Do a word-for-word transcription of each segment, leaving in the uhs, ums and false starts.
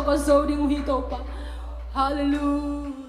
ka zo ding uh hi, Topa. Halleluia.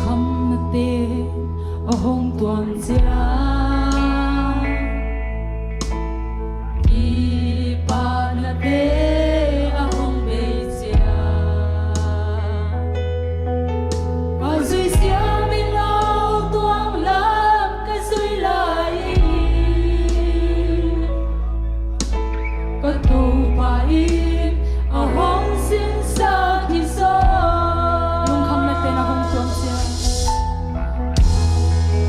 Lungkhamnate a hong tuam ciang, kipaknate a hong bei ciang, ka zui siam in lo tuang lam ka zui lai in, ka Topa in a hong sinsak hi zaw. Lungkhamnate na hong tuam ciang,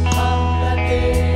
lungkhamnate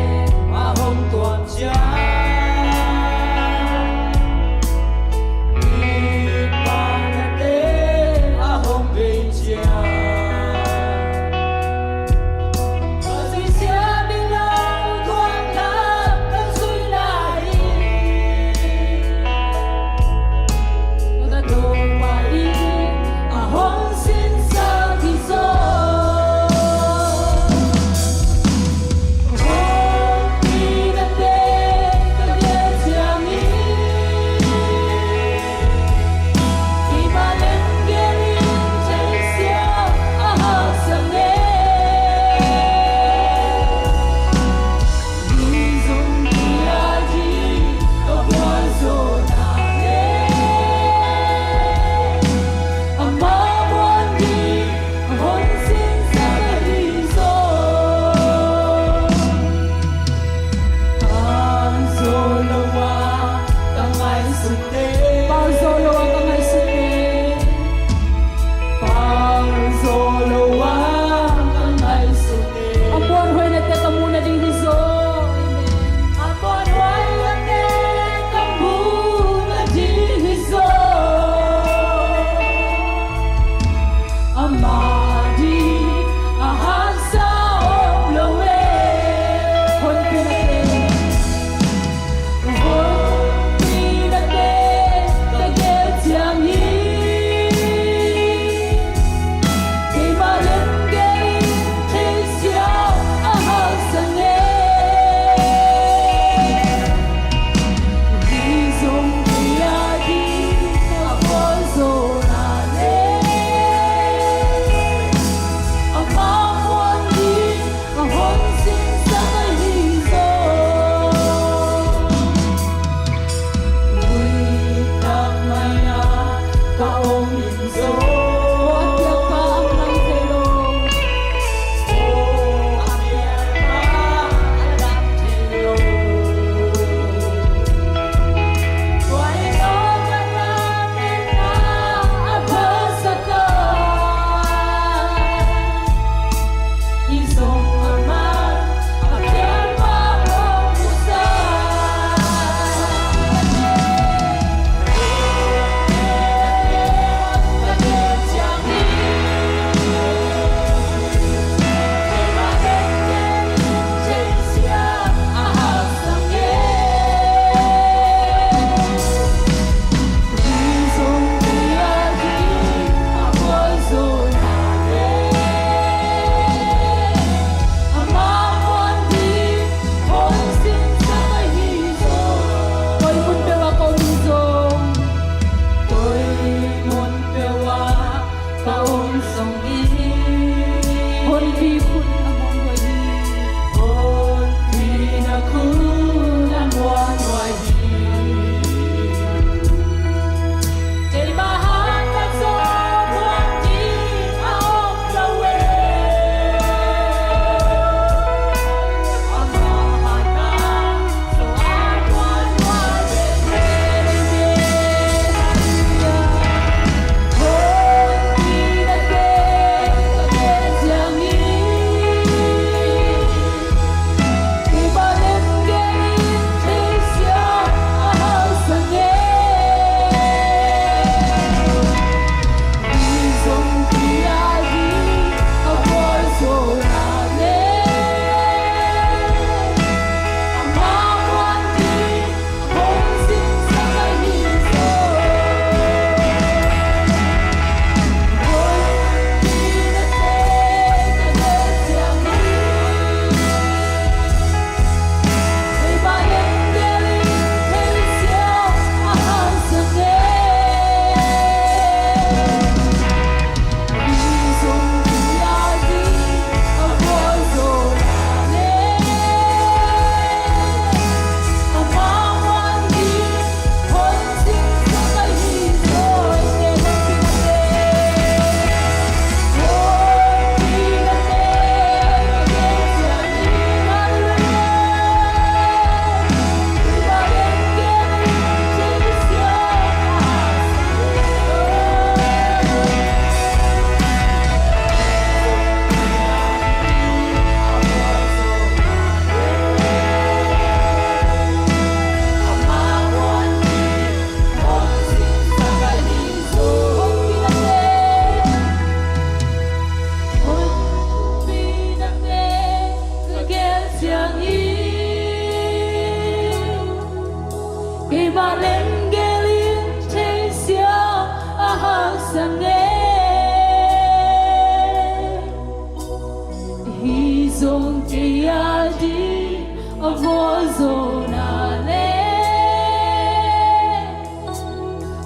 Kei a ding a vualzawhna le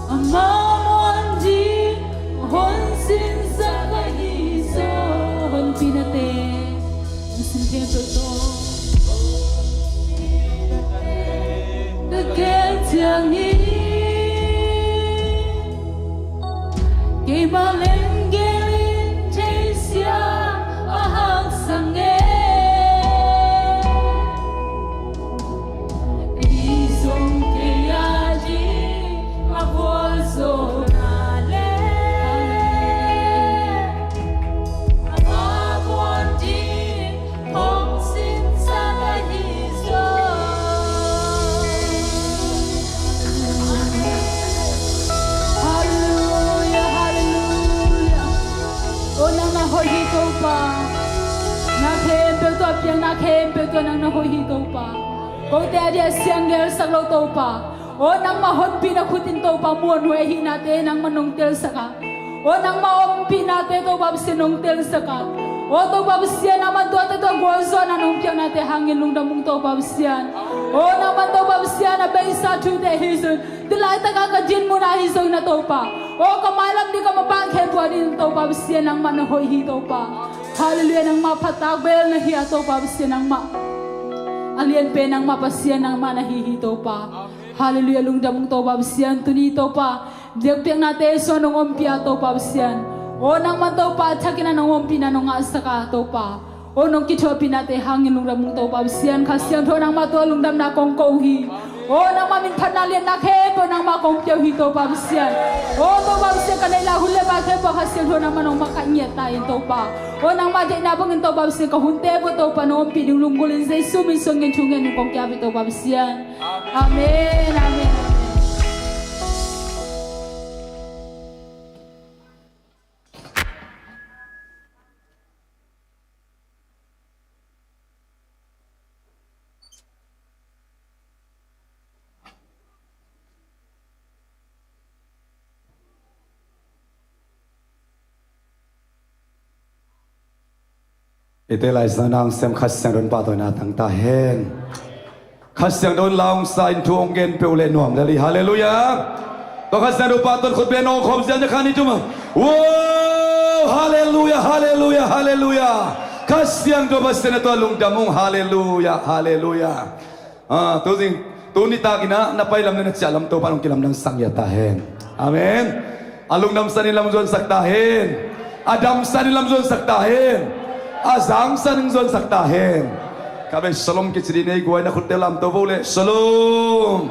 ama muan ding hong sinsak ahi zaw. Honpinate hong sin thei tua tawh na gel ciangin keima lemgel in theisiam a haksa nge. Ei zong kei a ding a vualzawhna le ama muan ding hong sinsak ahi zaw. Halleluia, halleluia. O nang na hoih hi Topa. Na khempeuh tua piang, na khempeuh tua nang na hoih hi Topa. Kote a dia siang gelsak lo Topa. O nangmah honpihna khut in Topa muanhuai ahihnate nangmah nong telsak a. O nangmah ompihnate Topa Pasian nong telsak a. O Topa Pasian nangmah tuate tua gualzawhna nong piaknate hangin lungdam ung Topa Pasian. O nangmah Topa Pasian a beisa thute hi zun. Tulaitaka ka dinmun ahi zongin a Topa. O ka mailam ding ka mapan khempeuh a ding Topa Pasian nangmah na hoih hi Topa. Halleluia, nangmah phatak bel na hi a Topa Pasian nangmah. A lianpen nangmah Pasian nangmah na hi hi Topa. Halleluia, lungdam ung Topa Pasian tuni Topa. Biakpiaknate suan nong ompih a Topa Pasian. O nangmah Topa thakin a nong ompihna nong ngahsak a Topa. O nong kithuahpihnate hangin lungdam ung Topa Pasian, Kha Siangtho nangmah tua lungdamna kong ko uh hi. O nangmah min phatna liatna khempeuh nangmah kong pia uh hi Topa Pasian. O Topa Pasian ka neih lai hun le bai khempeuh Kha Siangtho nangmah nong makaih ngiat ta in Topa. O nangmah deihna bangin Topa Pasian ka hunte peuh Topa nong ompih ding lunggulh in Jesu min suangin thu ngen in kong kiap hi Topa Pasian. Amen, amen, amen. Eite Lai Siangtho nang sem Kha Siangtho in pahtawina tang ta hen. Kha Siangtho in lau sa in thu hong gen peuh leh nuam lel hi. Halleluia. Tua Kha Siangtho pahtawi khut beng hong khawm zian kha ni tuma. Wow! Halleluia, halleluia, halleluia. Kha Siangtho Pasian a tua lungdam ung. Halleluia, halleluia. Ah, tu zing, tu nitak in ah na pai lam le na ciah lam Topa in hong kilamdang sak ngiat ta hen. Amen. A lungdam san in lam zuan sak ta hen. A dam san in lam zuan sak ta hen. A zang san in zuan sak ta hen. Khatvei shalom kici dih ni ei, guai na khutte lamto vo le shalom.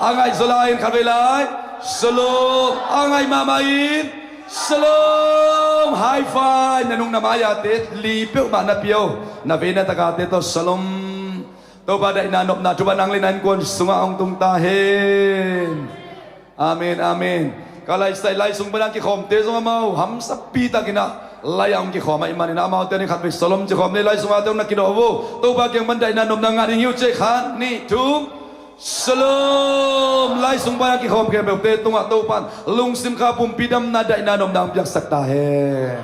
A ngaih zaw lai in khatvei lai shalom. A ngaih mahmah in shalom. High five na nung na mai-ate li peuhmah na pia uh na veina tak-ate tawh shalom. Topa daihna nopna thupha nang le na innkuan sungah hong tung ta hen. Amen, amen. Ka laisai lai sung pan a kikhawmte zong amau hamsapi takin ah lai ah hong kikhawm ahih manin ah amaute nih khatvei shalom ci khawm ni. Lai sungah te hong na kidawh vo. Topa kiang pan daihna nopna ngah ding hi uh ci ei. Khat, nih, thum. Shalom. Lai sung pan a kikhawm khempeuhte tungah Topa in lungsim kha pumpi damna daihna nopna hong piaksak ta hen.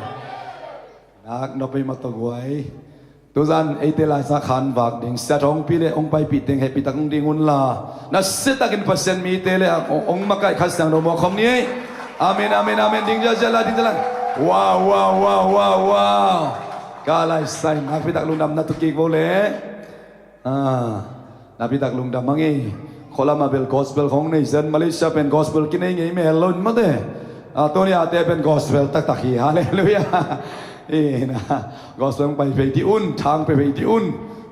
Nak nop ei mah tawh guai. Tuzan eite laisa khan vak ding Sia Thawngpi le hong paipih teng hehpih tak hong ding unla, nasia takin Pasian mite le hong, hong makaih Kha Siangtho muak khawm ni ei. Amen, amen, amen. Ding ziahziah la, ding ziah la. Wow, wow, wow, wow, wow. Ka laisai nakpi tak lungdam na tu kik vo le. Ah, nakpi tak lungdam hang ei. Khualam ah bel gospel khong nei zen, Malaysia pen gospel kinei ngei mel lo in mate. Ah, tuni ate pen gospel taktak hi. Halleluia. Ina, gospel hong pai phei dih un, thang pe phei dih un.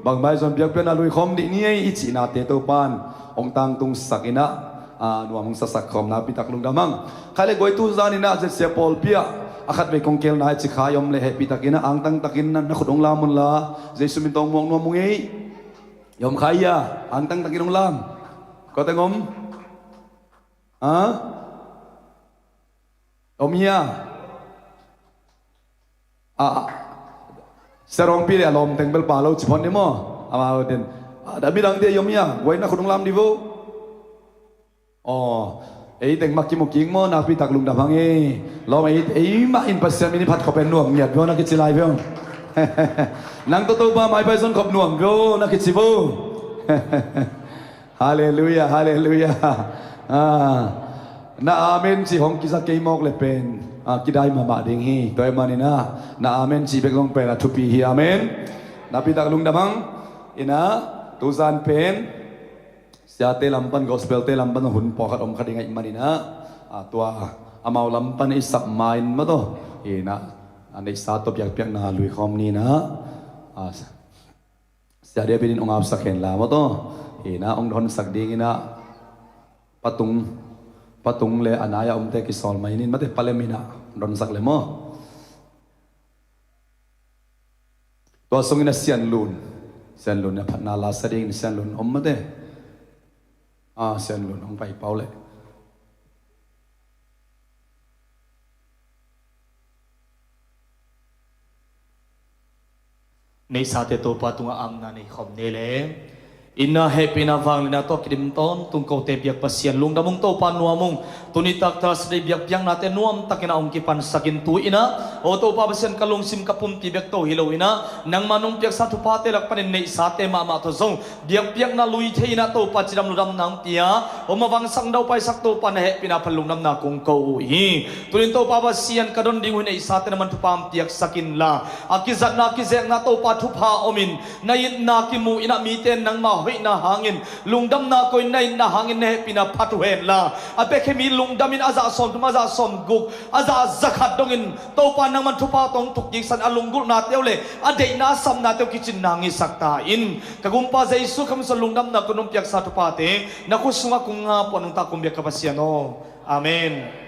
Bangmah zong biakpiakna lui khawm dih ni ei i cihnate Topa in hong tangtung sak in ah, ah, nuam hong sasak khawm nakpi tak lungdam hang. Khai le guai tuzan in ah Z C A pawlpi ah a khatvei kong kelna i ci kha i om le hehpih takin ah angtang takin na khut hong lam unla, Jesu min tawh hong muak nuam ung ei. I om kha hia, angtang takin hong lam. Kua teng om? Ha? Om hia? Ah, Sia Thawngpi le a lawm teng bel pa lo ci phot ni maw. Amau ten. Ah, da midangte i om hia, guai na khut hong lam dih vo. Aw, ei teng mah kimu kik maw, nakpi tak lungdam hang ei. Lawm ei, ei mah in Pasian min i phat khop pen nuam ngiat veu na kici lai veu. Nang tawh Topa maipai zon khop nuam ve aw, na kici vo. Halleluiah, halleluiah. Ah, na amen cih hong kiza kei mawk le pen, ah, kidai mahmah ding hi. Tua ahih manin ah, na amen cih bek zong pen a thupi hi. Amen. Napi tak lungdam hang. Inah, tuzan pen siate lam pan, gospel-te lam pan hun pawlkhat om kha ding ahih manin ah, ah, tua amau lam pan i sap ma-in maw taw, inah, a neihsa tawh biakpiakna lui khawm ni inah, ah, Sia David in hong apsak hen la maw taw, inah, hong donsak ding inah, patung, patung le a nai-a omte kisawl ma-in in mate, palem inah donsak le maw. Tua sungin a Sianlun, Sianlun a phatna la sa dingin Sianlun om mate. Ah, Sianlun hong pai pau leh. Neihsate Topa tungah amna nei khawm ni le. Inah, hehpihna vangliatna tawh kidim tawntung kote biak Pasian, lungdam ung Topa, nuam ung. Tuni tak Thursday biakpiaknate nuamtakin ah hong kipansakin tu inah, aw Topa Pasian, ka lungsim ka pumpi bek tawh hi lo inah, nangmah nong piaksa thuphate lak panin neihsate mahmah tawh zong biakpiakna lui thei inah Topa cidam ludamna hong pia, hong mavangsak, hong daupaisak Topa na hehpihna pan lungdamna kong ko uh hi. Tunin Topa Pasian, ka don ding uh hi, neihsate na man thupha hong piaksak inla, a kizatna a kizekna Topa thupha omin, na itna kimu inah, mite in nangmah hoihna hangin, lungdamna ko-in, na itna hangin na hehpihna phat uh henla, a biakinn mi lungdamin a zah sawmthum, a zah sawmguk, a zah zakhat dongin Topa nangman thupha tawh hong thukkiksan a lunggulhnate uh le a deihna a sapnate uh kicinna hong hisak ta in. Ka Gumpa Jesu Khazih min suang lungdamna kong nong piaksa thuphate na khut sungah kong ngak puah nungta kong biak ka Pasian aw. Amen.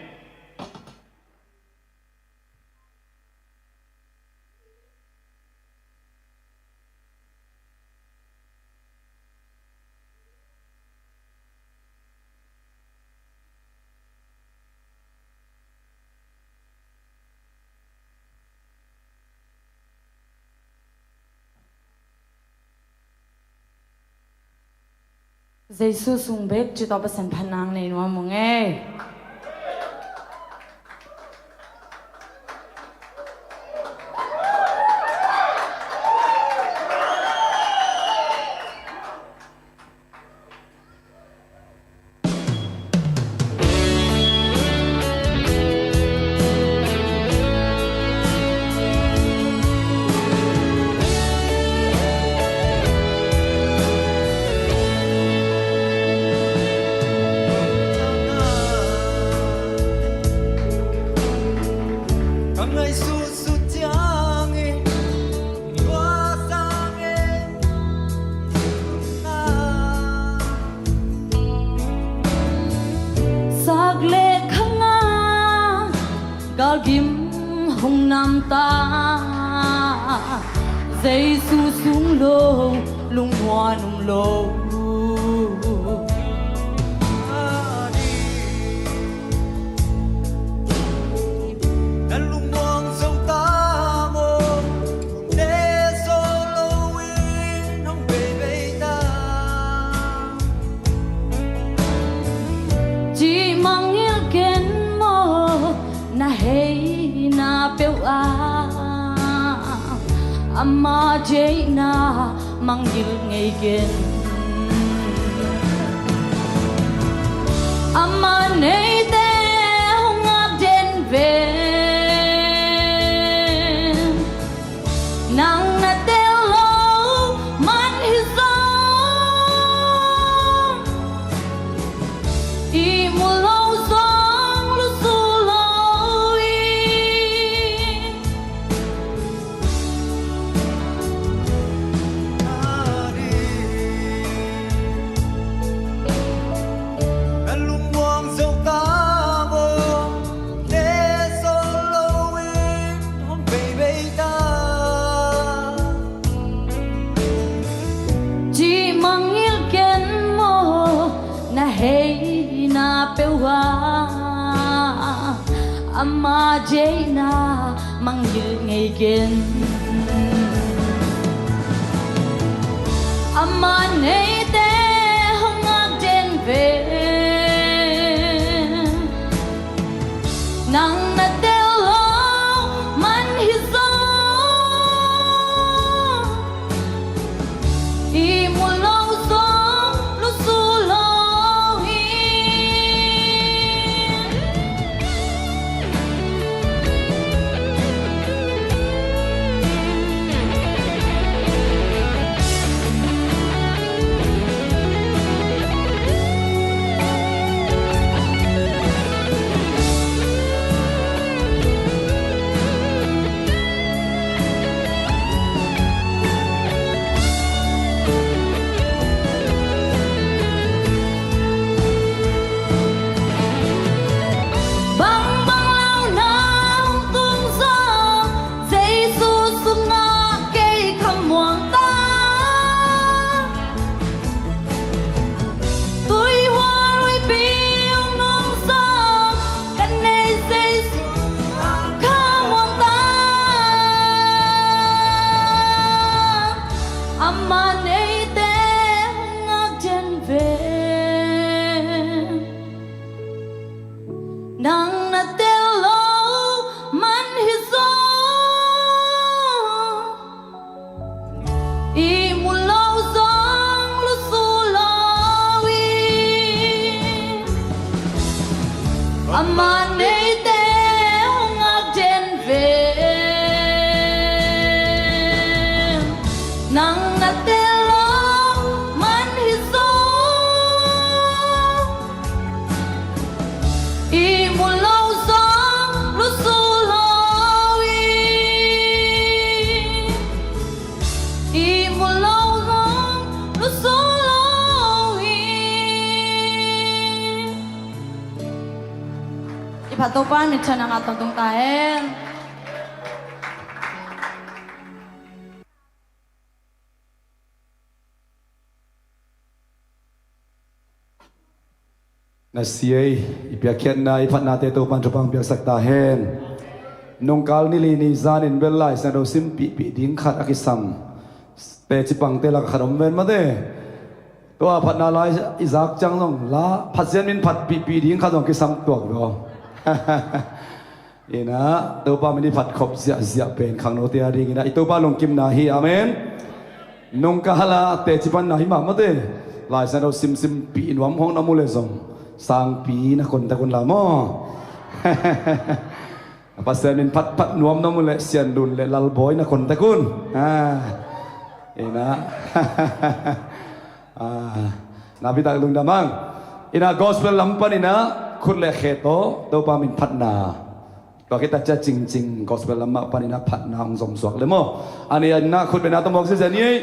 Jesu sung bek ci tawh Pasian phatna nei nuam ung ei. Ka ngaihsut sut ciangin tua sangin sak le khang a galgim hong namta. Jesu sung lo lungmuan um lo. Na lungmuang zo ta maw? Lungdam zo loin hong beibei ta. Cih mangngilh ken maw, na heina peuh ah ama deihna mangngilh ngei ken. Ama neite hong ngak den ven. Nang na tel lo man hi zong, ihmu lo zong lusu lo in. Na lungmuang zo ta maw? Leh zo loin hong beibei ta. Cih mangngilh ken maw, na heina peuh ah ama deihna mangngilh ngei ken. Ama neite hong ngak den ven. Nang na tel lo man hi zong, ihmu lo zong lusu lo hi. Bangbang lau na hong tung zong, Jesu sungah kei ka muang ta. Tuihual huipi hong nung zong, ka nei Jesu ka muang ta. Amah neite hong ngak den ve. Nang na tel lo man hi zong, ihmu lo zong lusu lo hi. Amah neite hong ngak den ve. Nang na tel lo man hi zong, ihmu lo zong lusu lo hi. Ihmu lo zong lusu lo hi. I phat Topa in mithiang a ngah tawntung ta hen. Na sia ei, i piakkhiatna, i phatnate Topa'n thupha piaksak ta hen. Nungkal ni li ni zan in bel Lai Siangtho simpihpih ding khat a kisam. Teci pangte lak khat om ven mate. Tua phatna lai i zak ciang zong la Pasian min phatpihpih ding khat zong kisam tuak lo. Ina, Topa min i phat khop ziahziah pen khangnote a ding ina, i Topa lungkimna hi, amen. Nungkal a teci panna hi mah mate. Lai Siangtho simsimpih nuam hong na mu le zong, sangpi na kontak un la maw. Pasian min phatphat nuam na mu le Sian Lun le Lalbawi na kontak un. Ah. Ina. Ah, na bitak lungdam ang. Ina gospel lam pan ina khut le khe tawh Topa min phatna. Tua khit a cia cingcing gospel lam mah pan ina phatna hong zom suak le maw. Ani ina khut bena tawh mawk ziazia ni.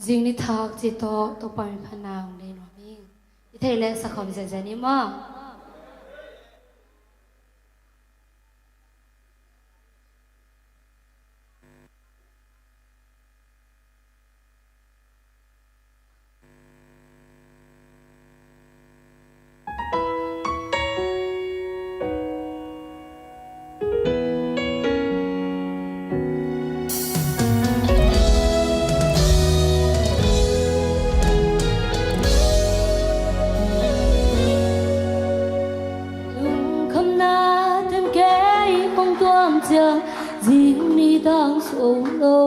Zing ni thak ci tawh Topa min phatna hong nei nuam ing. I theih leh sa khawm zenzen ni maw. Lungkhamna teng kei hong tuam ciang, zing ni tang so lo.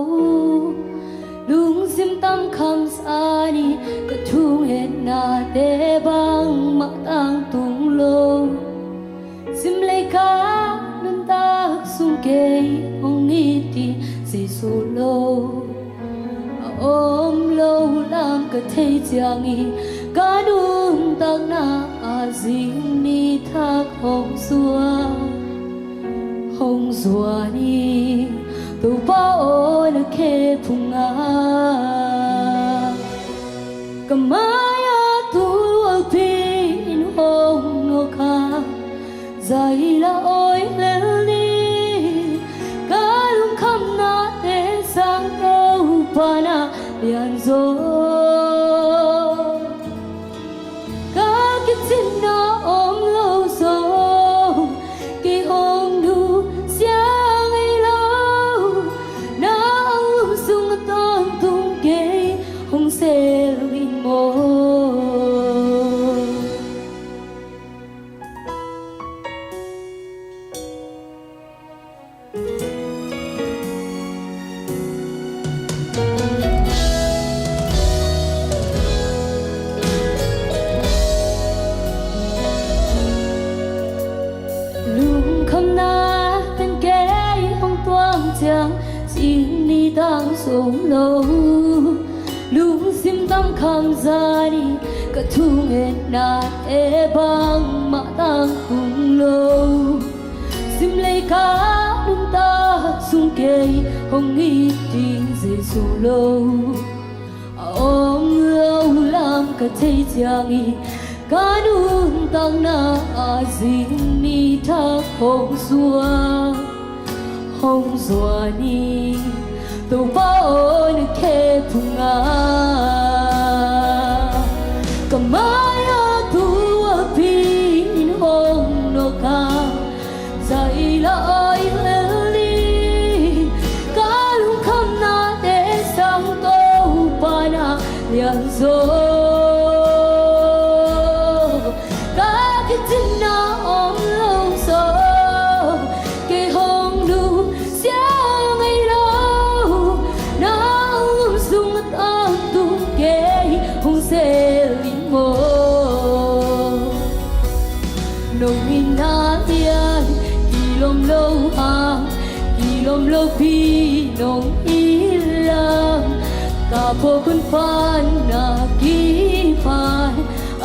Lungsim tam kham sa ni, ka thungetnate bangmah tangtung lo. Simleikak nuntak sung kei hong it ding Jesu lo. A om lo lam ka thei ciangin, ka nuntakna ah zing ni thak hong zuan. Hong zuan ni, Topa aw, na khe phung a. Ka mai-ah tualpi in hong nawk a, zaila awi lel ni. Ka lungkhamnate sang Topa na lianzaw. Ka kicinna om lo zong, kei hong nusia ngei lo. Na lungsim sung a tawntung kei hong sel in maw. Lungkhamna teng kei hong tuam ciang, zing ni tang sawm lo. Lungsim tam kham zani, ka thungetnate bangmah tangtung lo. Simleikak nuntak sung kei hong it ding Jesu lo. A om lo lam ka thei ciangin, ka nuntakna ah zing ni thak hong zuan. Hong zuan ni, Topa aw, na khe phung a. Ka mai-ah tualpi in hong nawk a, zaila awi lel ni. Ka lungkhamnate sang Topa na lianzaw. Ka kicinna om lo zong, kei hong nusia ngei lo. Na lungsim sung a tawntung kei hong sel in maw. Nong itna lian kilawm lo hang, kilawm lopi nong it lam. Ka phawk hun pan a kipan,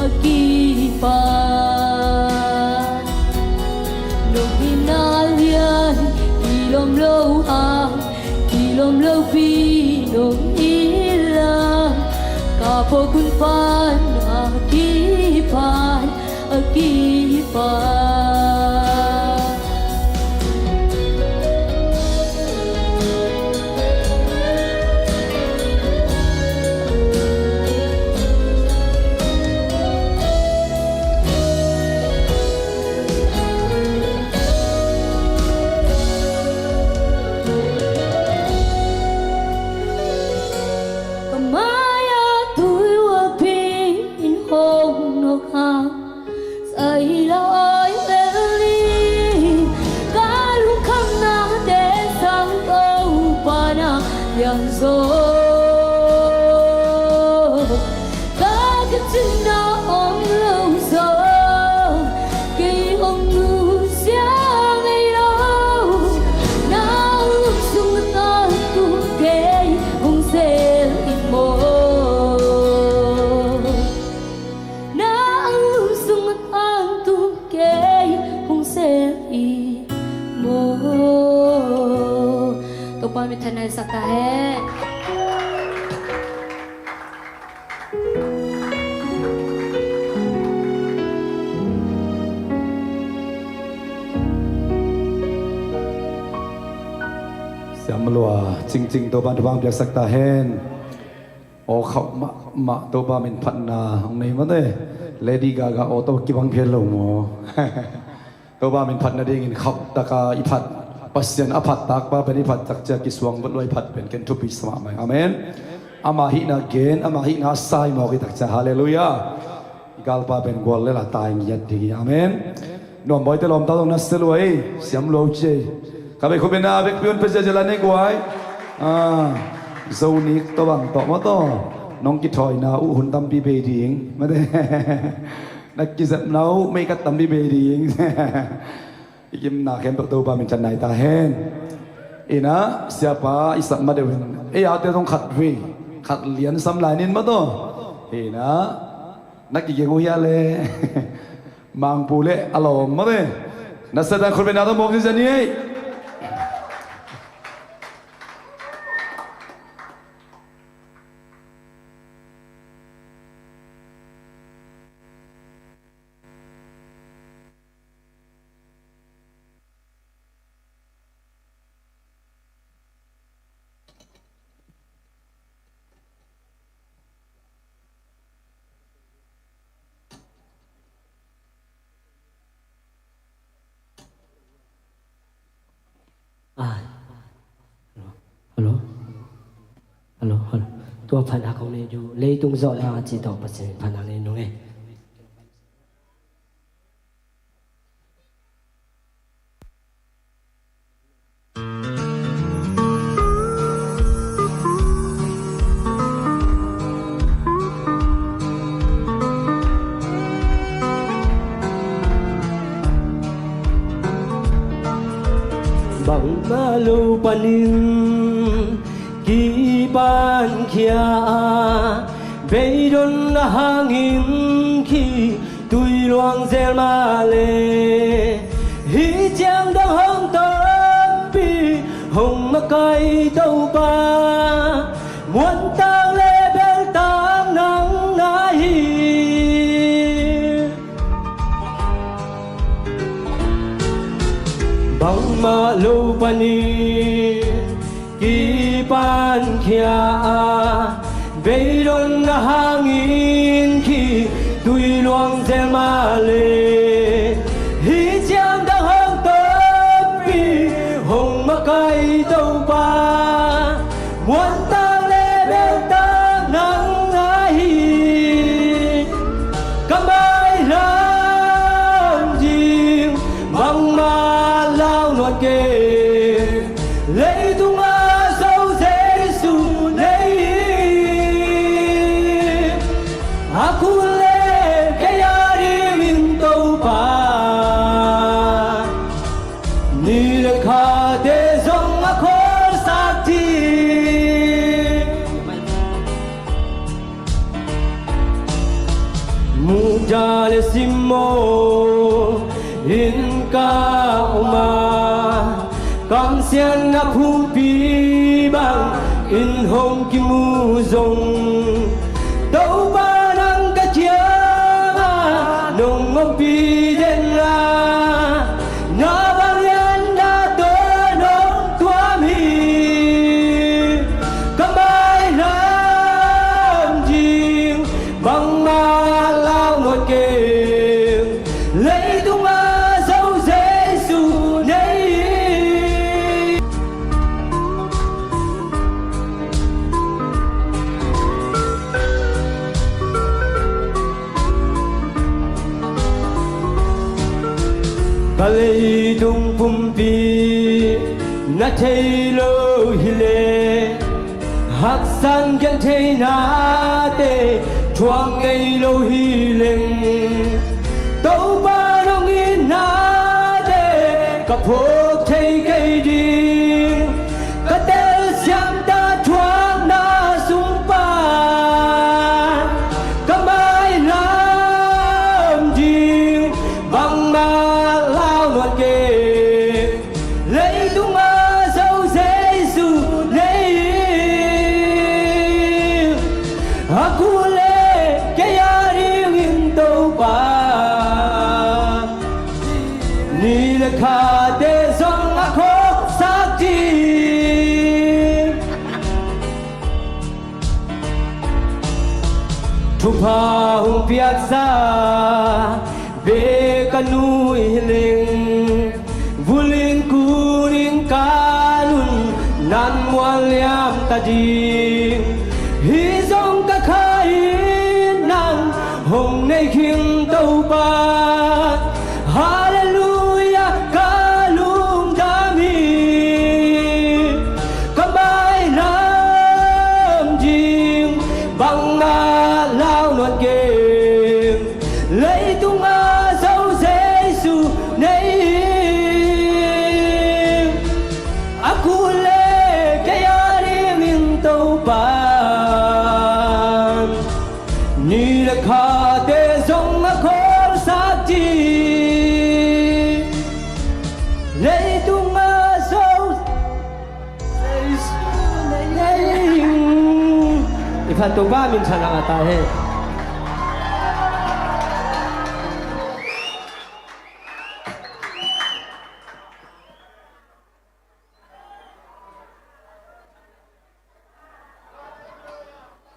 a kipan. Nong itna lian kilawm lo hang, kilawm lopi nong it lam. Ka phawk hun pan a kipan, a kipan. Ka mai-ah tualpi in hong nawk a, zaila awi Siang zo, ka ka cin na om lo zo, kei hong nusia ngei lo, na lum sung na tangtung kei hong sel in maw. Na lum sung na tangtung kei hong sel in maw. Topa minthanna sak ta hen. Siam lua cingcing Topa thupha piaksak ta hen. Aw khauh mahmah Topa min phatna hong nei mate. Lady Gaga aw tawh kibang phial lo maw? Topa min phat nadingin khauh taka i phat, Pasian a phat takpa pen i phat takcia kisuang vat lua i phat pen ken thupi sa mahmah. Amen. Ama hihna gen, ama hihna sai mawk i takcia. Halleluiah. I galpa pen gual lela tai ngiat ding hi. Amen. Nuam bawite lawmta zong na sia lua ei, siam lua uh ci ei. Ka bei khupina vekpi un pe ziazia la nei guai. Ah, Zonik tawh bang tawh maw tawh nong kithawina uh hun tampi bei ding mate. Na kizepna uh meikat tampi bei ding. I gimna khempeuh Topa minthanna hi ta hen. Ina siapa i sap ma deuh in ei ate zong khat vei khat lian sam lai nin maw tawh. Ina na kiging uh hia le. Mangpu le a lawm mate. Na Satan khutbetna tawh mawk ziazia ni ei. Ai. Hello. Hello. Hello. Hello. Tua phat a kong nei du. Leitung zawh a ci tawh Pasian phat a nei nung e. Bangmah lo panin kipankhia a, beidonna hangin khi tui luang zel mah le, hih ciang dang hong tawmpi hong makai Topa, muantak le beltak nang na hi. Bangmah lo panin kipankhia a, beidonna hangin khi tui luang zel mah le, hih ciang dang hong tawmpi hong makai Topa, muantak le beltak nang na hi. Ka mailam ding bangmah lau nawn kei, leitungah Zo Jesu nei hi. A khut le kei a dingin Topa, ni le khate zong a khawlsak ding. Muda le simmawh in ka om a, kamsiatna phungpi bangin hong kimu zong, Topa nang ka kiangah nong ompih den a, na bang lianna tawh nong tuam hi. Ka mailam ding bangmah lau nawn kei, leitungah Zo Jesu nei hi. Ka leitung pumpi na thei lo hi leh, Haksa genthei nate thuak ngei lo hi leng, Topa nong itnate ka phawk thei kei ding. Ka telsiam ta thuakna sung pan ka mailam ding bangmah lau luat kei. Leitung a zo Jesu nei ing, a kul le kei a dingin Topa, ni le khate zong a khawlsak ding. Thupha hong piaksa bek ka nuih hi leng, vulin kunin ka nunnan mual liam ta ding. Hih zong ka kha hi, nang hong nei khin Topa. Halleluiah, ka lungdam hi. Ka mailam ding bangmah lau luat kei. Leitung a zo Jesu nei ing, a kul le kei a dingin Topa, ni le khate zong a khawlsak ding. Leitung a zo Jesu nei ing. I phat Topa min thang a ta hen.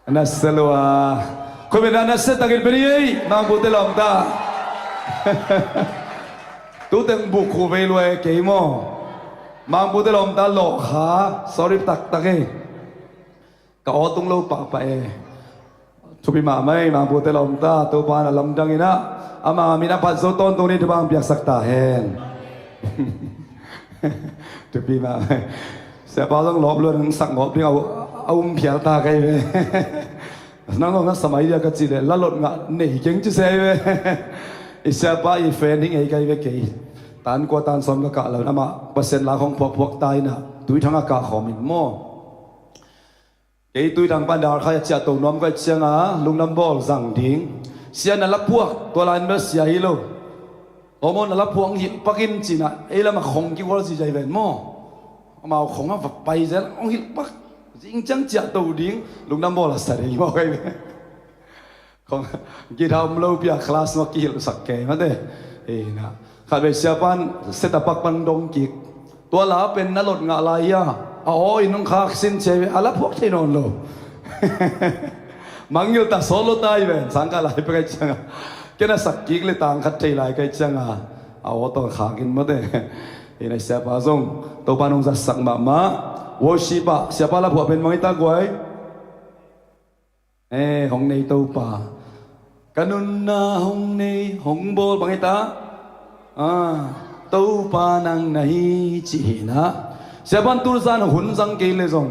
A nasia lua. Khua bengna nasia takin pe ni ei, Mangpute lawmta. Tuteng buk khu vei lua e kei maw. Mangpute lawmta lawh kha, sorry taktak e. Ka aw tung lo pahpah e. Thupi mahmah e, Mangpute lawmta, Topa in a lamdang in ah, ama min a phat zo tawntung ni thupha hong piaksak ta hen. Thupi mahmah e. Siapa zong lawp luat hong sak ngawp ding a, a um phial ta kei ve. Nang zong na samai dia ka cih leh, la lot ngah nei keng ci se ve. I siapa i fan hi ngei kei ve kei. Tan kua tan sawm ka kah lo in amah Pasian la khong phuakphuak ta in ah, Tuithang a kah khawm in maw. Kei Tuithang pan Darkhai a ciahto nuam ka hih cianga lungdam bawl zang ding. Sia na la phuak, tua lai in bel sia hi lo. Aw maw, na la phuak hong hilh pak in ci-in ah, ei lam a khong kigual zizai ven maw. Amau khong a va pai zel hong hilh pak. Zing ciang ciahto ding, lungdam bawl a sa ding maw kei ve. Khong guitar om lo pi a class mah kihilhsak kei mate. Ei na. Khatvei siapa'n set a pak pan dong kik. Tua la pen na lot ngah lai hia. A aw in hong khak sin ci ve, a la phuak thei nawn lo. Mangngilh ta solo ta hi ven, sangkah lai pek ahih cianga. Ken a sak kik le tang khat thei lai ka hih cianga. A aw tawh khak in mate. Ei na siapa zong Topa'n hong zatsak mahmah. Worship ah siapa la phuak pen bang hi ta guai. Eh, hong nei Topa. Ka nunna hong nei, hong bawl bang hi ta. Ah, Topa nang na hi cih hi na. Siapa'n tu zan hun zang kei le zong.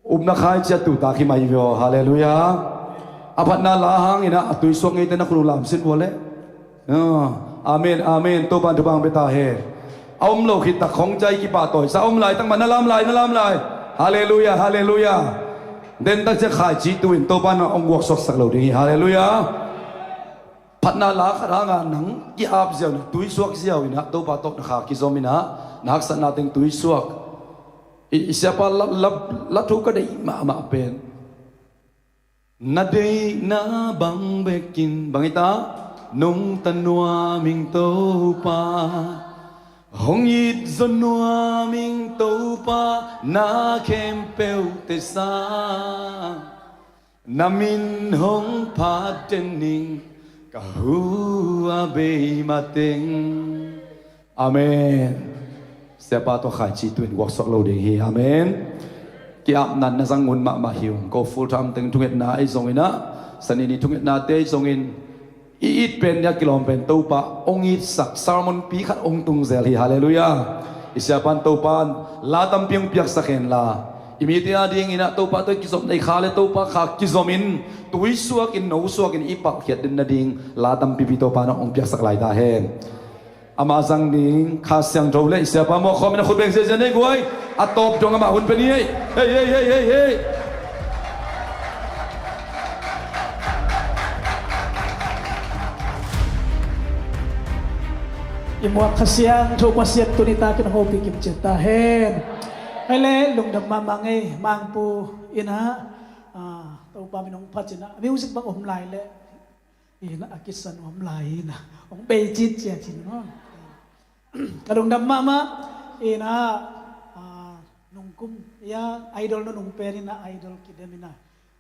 Upna khai ciat tu tak hi mai vio. Halleluiah. A phatna la hang in ah, a tuisuak ngeite na khut uh lam sin vua le. Ah, amen, amen. Topa'n thupha hong pia ta hen. A om lo khit tak khong cai kipahtawi sa, a om laitak mah na lam lai, na lam lai. Halleluiah, halleluiah. Den tak ciang khaici tu in Topa'n hong guaksuaksak lo ding hi. Halleluiah. Phatna la khat hanga nang ki-ap ziau in ah, tuisuak ziau in ah, Topa tawh na kha kizom in ah, na haksatna teng tuisuak. I, i siapa la, la, la thu ka deih mahmah pen. Na deihna bang bekin bang hi ta, nungta nuam ing Topa. Hong it zaw nuam ing Topa, na khempeuh te sang. Na min hong phat den ing, ka hu a bei mateng. Amen. Siapa tawh khaici tu in guaksuak lo ding hi. Amen. Ki-apna na zang ngun mahmah hi ung. Ko full time teng thungetna ahi zongin ah, Sani ni thungetnate ahi zongin, i it pen ni a kilawm pen Topa hong itsak sermon pi khat hong tung zel hi. Halleluiah. I siapa'n Topa'n la tampi hong piaksak hen la. I mite a dingin ah Topa tawh i kizopna i kha le Topa kha kizomin, tui suakin, no suakin i palkhiat den nading la tampipi Topa nong hong piaksak lai ta hen. Ama zang ding Kha Siangtho le i siapa mawk khawmin a khut beng ziazia nei guai. A tawp dong amah hun pe ni ei. Hei, hei, hei, hei, hei. I muak Kha Siangtho Pasian tuni takin a hopih kim ciat ta hen. Hei le, lungdam mahmah ngei, Mangpu in ah, ah, Topa min hong phat in ah, music bang om lai le, in ah, a kisan om lai in ah, hong bei cit ciat in maw. Ka lungdam mahmah, in ah, ah, nungkum, ya, idol nunung pen in ah, idol kidem in ah,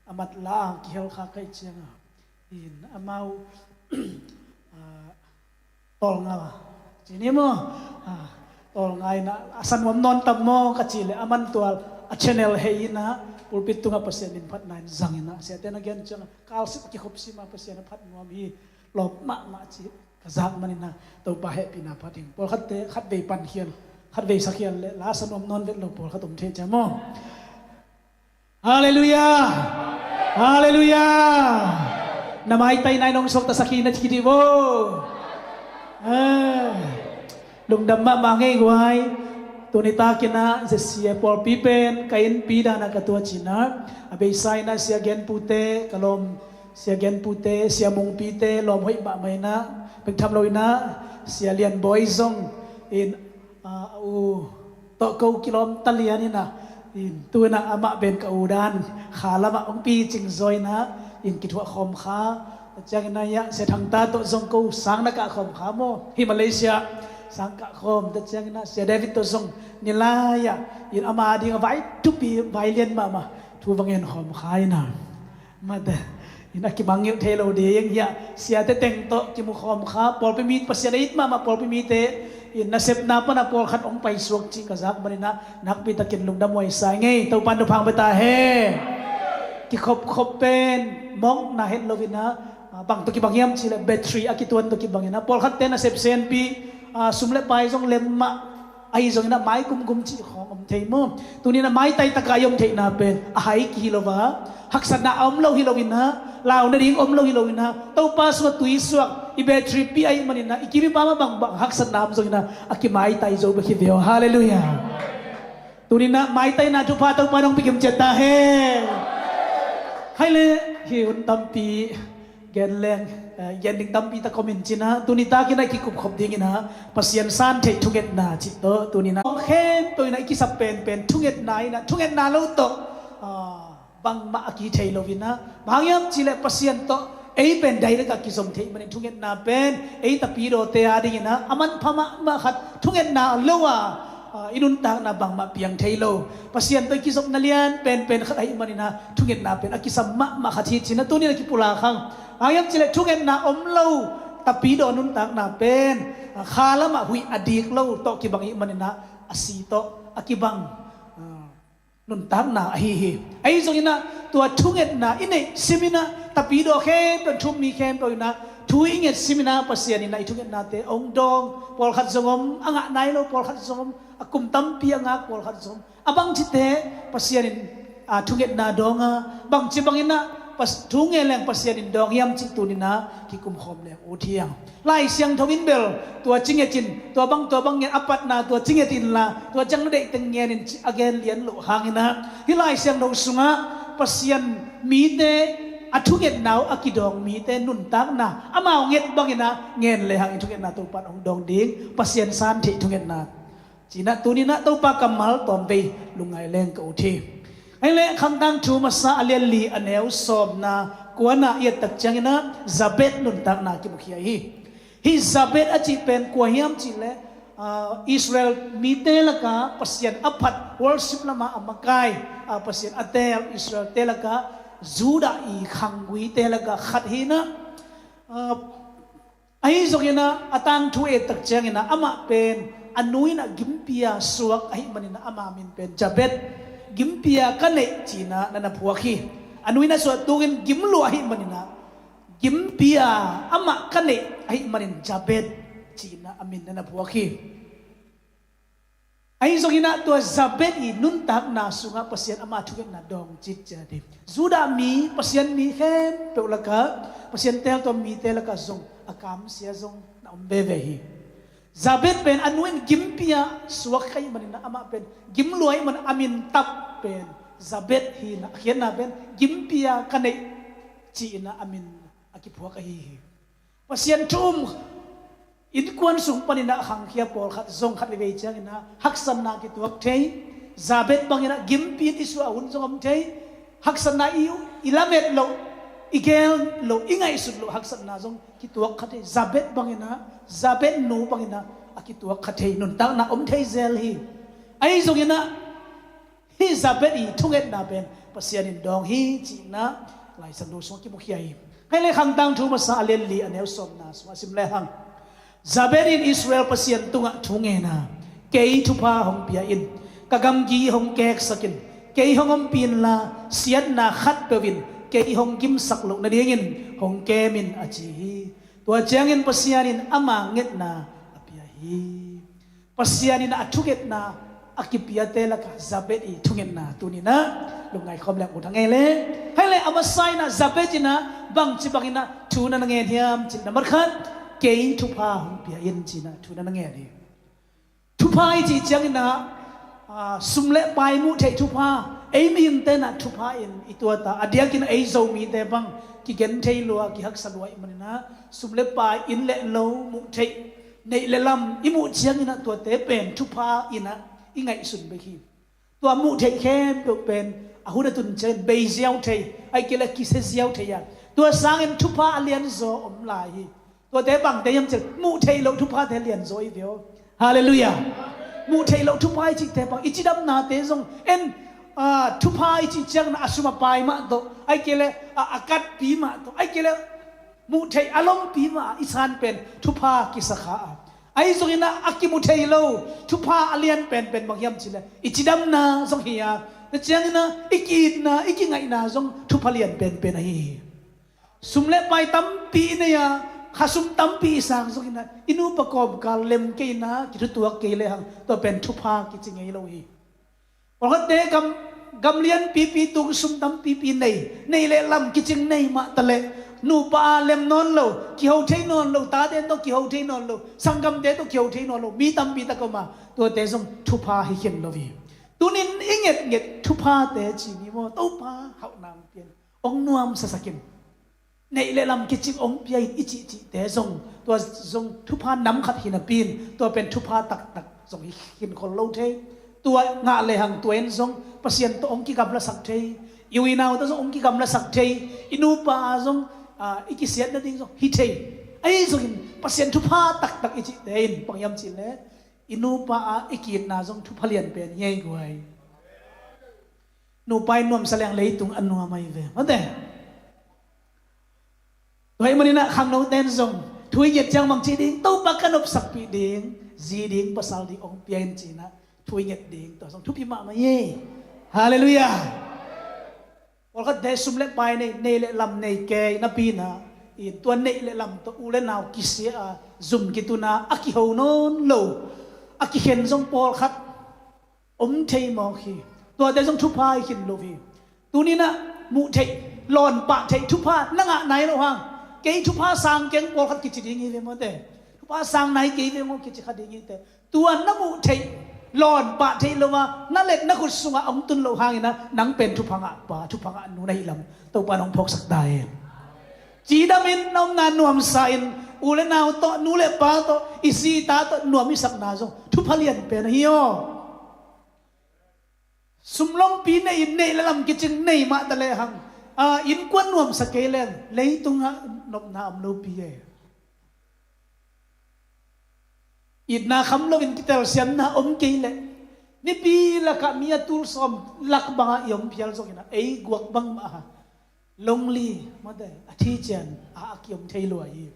a mat la ang kihel kha kai ciang ah, in amau, ah, tawlnga ci ni maw? Ah, tawlnga in ah, a san nuam nawn tam maw ka cih leh, a man tual a channel hei in ah, pulpit tungah Pasian min phatna in zang in ah, siate na gen ciang ah, kalsim a kikhop sim a Pasian a phat nuam hi, lawp mahmah ci ka zak manin ah, Topa hehpihna phat ding. Pawlkhatte khatvei pankhial, khatvei sakhial le la sa nuam nawn vet lo pawlkhat om thei cia maw? Halleluiah! Halleluiah! Na maitai nai nong suakta sakhi na ci dih vo. Ah. Lungdam mahmah ngei guai. Tuni takin ah, zesia pawlpi pen ka innpi dan ah ka tuah cin ah, a beisa in ah Sia Genpute, ka lawm Sia Genpute, Sia Mungpite, lawm hoih mahmah in ah, bek tham lo in ah, Sia Lian Bawi zong in, ah, a u tawh ko kilawm ta lian in ah, in tu in ah amah pen ka u dan kha lamah hong picing zaw in ah, in kithuah khawm kha. Tua ciangin ah, ya, Sia Thangta tawh zong ko sang na kah khawm kha maw, hi Malaysia sang kah khawm. Tua ciangin ah Sia David tawh zong ni lai-ah, in ama ding a vai thupi, vai lian mahmah thu va ngen khawm kha in ah. Mate in a kimangngilh thei lo ding hiah, siate teng tawh kimu khawm kha, pawlpi mi, Pasian a it mahmah pawlpi mite in nasepna pan a pawlkhat hong paisuak cih ka zak manin ah, nakpi takin lungdam huai sa ing ei. Topan thupha pia ta hen. Kikhopkhop pen mawkna het lo in ah, ah, bang tawh kibang hiam cih leh battery a kituan tawh kibang in ah, pawlkhatte nasep senpi, ah, sum le pai zong lem mah, ahi zongin ah mai kumkum cih khawng om thei maw? Tuni in ah maitai taka i om theihna pen a hai kihi lo a, haksatna a om lo hi lo in ah, lau nading om lo hi lo in ah, Topa sungah tui suak, i battery pi ahih manin ah, i kim i pam ah bangbang haksatna om zongin ah, a kimaitai zo bek hi ve aw. Halleluiah. Tuni in ah maitaina thupha Topa nong pia kim ciat ta hen. Hai le, hi hun tampi gen leng, eh, gen ding tampi tak om in cin ah, tuni takin ah i kikupkhop dingin ah, Pasian san theih thungetna cih tawh tuni in ah, khempeuh in ah i kisap penpen thungetna in ah, thungetna lo tawh, ah, bangmah a kithei lo in ah, bang hang hiam cih leh Pasian tawh ei pen direct a kizom theih manin thungetna pen ei tapidawte a dingin ah a manpha mahmah khat, thungetna lo a, ah, i nuntakna bangmah piang thei lo. Pasian tawh i kizopna lian penpen khat ahih manin ah thungetna pen a kisam mahmah khat hi cin ah tuni in ah kipulak hang. Bang hang hiam cih leh thungetna om lo tapidaw nuntakna pen, ah, kha lamah huih a dik lo tawh kibang ahih manin ah a si tawh a kibang, ah, nuntakna ahi hi. Ahi zongin ah tua thungetna i neih simin ah, tapidaw khempeuh, thu-um mi khempeuh in ah thu i nget simin ah, Pasian in ah i thungetnate hong dawng. Pawlkhat zong om a ngah nai lo, pawlkhat zong om a kum tampi a ngak, pawlkhat zong om a bangcite Pasian in, ah, thungetna dawng a, bangci bangin ah Pas-, thu ngen leng Pasian in dawng hiam cih tuni in ah kikum khawm leng ut hi hang. Lai Siangtho in bel tua ci nget in, tua bang, tua bang ngen, a patna tua ci nget inla, tua ciang na deih teng ngen in ci a gen lian loh hangin ah, hih Lai Siangtho sungah Pasian mite, a thungetna uh a kidawng mite nuntakna amau nget bangin ah ngen lehang i thungetna Topan hong dawng ding. Pasian san theih thungetna cih in ah tuni in ah Topa kammal tawmvei lungngai leng ka ut hi. Ahi leh, Khangtangthu masa a lian li a neu sawmna kuana i et tak ciangin ah Jabez nuntakna kimukhia hi. Hih Jabez a cih pen kua hiam cih leh, ah, Israel mite lakah Pasian a phat, worship lamah a makai, ah, Pasian a teel Israelte lakah, Judah i khangguite lakah khat hi in ah, ah, ahi zongin ah a tangthu et tak ciangin ah amah pen a nu in ah gimpi-a suak ahih manin ah ama min pen Jabez, gimpi-a ka neih ci-in ah na na phuak hi. A nu in ah suah tungin gim lua ahih manin ah gimpi-a amah ka neih ahih manin Jabez ci-in ah a min na na phuak hi. Zong inah tua Jabez i nuntakna sungah Pasian ama thungetna dawng citciat hi. Judah mi, Pasian mi khempeuh lakah, Pasian teltuam mite lakah zong a kamsia zong na om veve hi. Jabez pen a nu in gimpi-ah suak kha ih maninah amah pen gim lua ih man a min tap pen Jabez hi inah a khiatna pen gimpi-a ka neih ci-inah a min a kiphuak ahi hi. Pasian thu um innkuan sung paninah khangkhia pawlkhat zong khat veivei cianginah haksatna kituak thei. Jabez banginah gimpi in i suah hun zong om thei. Haksatna i, i lamet loh, i gel loh, i ngaihsut loh haksatna zong kituak kha thei. Jabez banginah, Jabez nu banginah a kituak kha thei, nuntakna om thei zel hi. Ahi zonginah hih Jabez i thungetna pen Pasian in dawng hi cihna Lai Siangtho sungah kimukhia hi. Hei le Khang Tangthu masa a lian li a neu sawmna sungah sim lehang, Jabez in Israel Pasian tungah thu ngen a, kei thupha hong pia in, ka gamgi hong keksak in, kei hong ompih inla siatna khatpeuh in kei hong gimsak loh nadingin hong kem in a ci hi. Tua ciangin Pasian in ama ngetna a pia hi. Pasian in a thungetna a kipiate lakah Jabez i thungetna tuninah lungngai khawm leng ut hang ei le. Hei le a masa inah Jabez inah bangci banginah thu na na ngen hiam cih na mat khat, kei thupha hong pia in cinah thu na na ngen hi. Thupha i cih cianginah, aa, sum le pai muh theih thupha, ei mihingte inah thupha in i tuata, a diakin ei Zomite bang kigen thei lua, kihaksa lua ih maninah sum le pai, inn le lo muh theih, neih le lam i muh cianginah tuate pen thupha inah i ngaihsun bek hi. Tua muh theih khempeuh pen a hun a tun ciangin bei ziau thei, ahih kei le kisia ziau thei a, tua sangin thupha a lianzaw om lai hi. Tuate bangte hiam cih leh muh theih loh thuphate lianzaw hi ve aw. Halleluiah. Muh theih loh thupha i cihte bang i cidamnate zong en, aa, thupha i cih ciangin a sum a pai mah tawh, ahih kei le a, a katpi mah tawh, ahih kei le muh theih a lompi mah a i san pen thupha kisa kha a. Ahi zonginah a kimu thei lo thupha a lian penpen bang hiam cih leh i cidamna zong hi a, tua cianginah i ki-itna, i kingaihna zong thupha lian penpen ahi hi. Sum le pai tampi i nei a, khasum tampi i sang zonginah i nupa kawmkal lem kei inah kithutuak kei lehang tua pen thupha kici ngei lo hi. Pawlkhatte gam, gam lianpipi tung sum tampipi nei, neih le lam kicing nei mah taleh nupa a lem nawn lo, kiho thei nawn lo, tate tawh kiho thei nawn lo, sanggamte tawh kiho thei nawn lo mi tampi tak om a, tuate zong thupha hi khin lo hi. Tunin i ngetnget thuphate ci ni maw, Topa hauhna hong pia in, hong nuamsasak in. Neih le lam kicing hong pia in i cihcihte zong, tua zong thupha nam khat hi napi in tua pen thupha taktak zong hi khin khol lo thei. Tua ngah lehang tua in zong Pasian tawh hong kigamlasak thei. I u i nau tawh zong hong kigamlasak thei. I nupa a zong, aa, i kisiat nading zong hi thei. Ahi zongin Pasian thupha taktak i cihte in bang hiam cih leh i nupa a i ki-itna zong thupha lian pen hi ei guai. Nupa i nuamsa leng leitung a nuam ahi ve. Mate. Tua ahih maninah khangnote in zong thu i nget ciang bang ci ding, Topa ka nopsakpih ding, zi ding, pasal ding hong pia in cinah thu i nget ding, tua zong thupi mahmah hi. Halleluiah. Pawlkhatte sum le pai nei, neih le lam nei kei napi inah, i tua neih le lam tawh u le nau kisia a, zum kitun a, a kiho nawn lo, a kikhen zong pawlkhat om thei mawk hi. Tuate zong thupha hi khin lo hi. Tuninah muh theih, lawn pah theih thupha na ngah nai loh hang, kei thupha sang keng pawlkhat kici ding hi ve mawte. Thupha sang nai kei ve maw kici kha ding hi te. Tua na muh theih, lawn pah theih lo a na let na khut sungah hong tun loh hanginah nang pen thupha ngah pa, thupha ngah nu na hih lam Topa in hong phawksak ta hen. Cidamin na omna nuamsa in, u le nau tawh, nu le pa tawh, i zi i ta tawh nuam i sakna zong thupha lian pen ahi aw. Sum lompi nei in, neih le lam kicing nei mah ta lehang, aa, innkuan nuamsa kei leng leitungah nopna om lopi e. Itna kham loin kitelsiamna om kei leh mipi lakah mi a tul sawm lak bangah i om phial zonginah ei guak bangmah a lonely, mawte, a thician a, a kiom thei lua hi.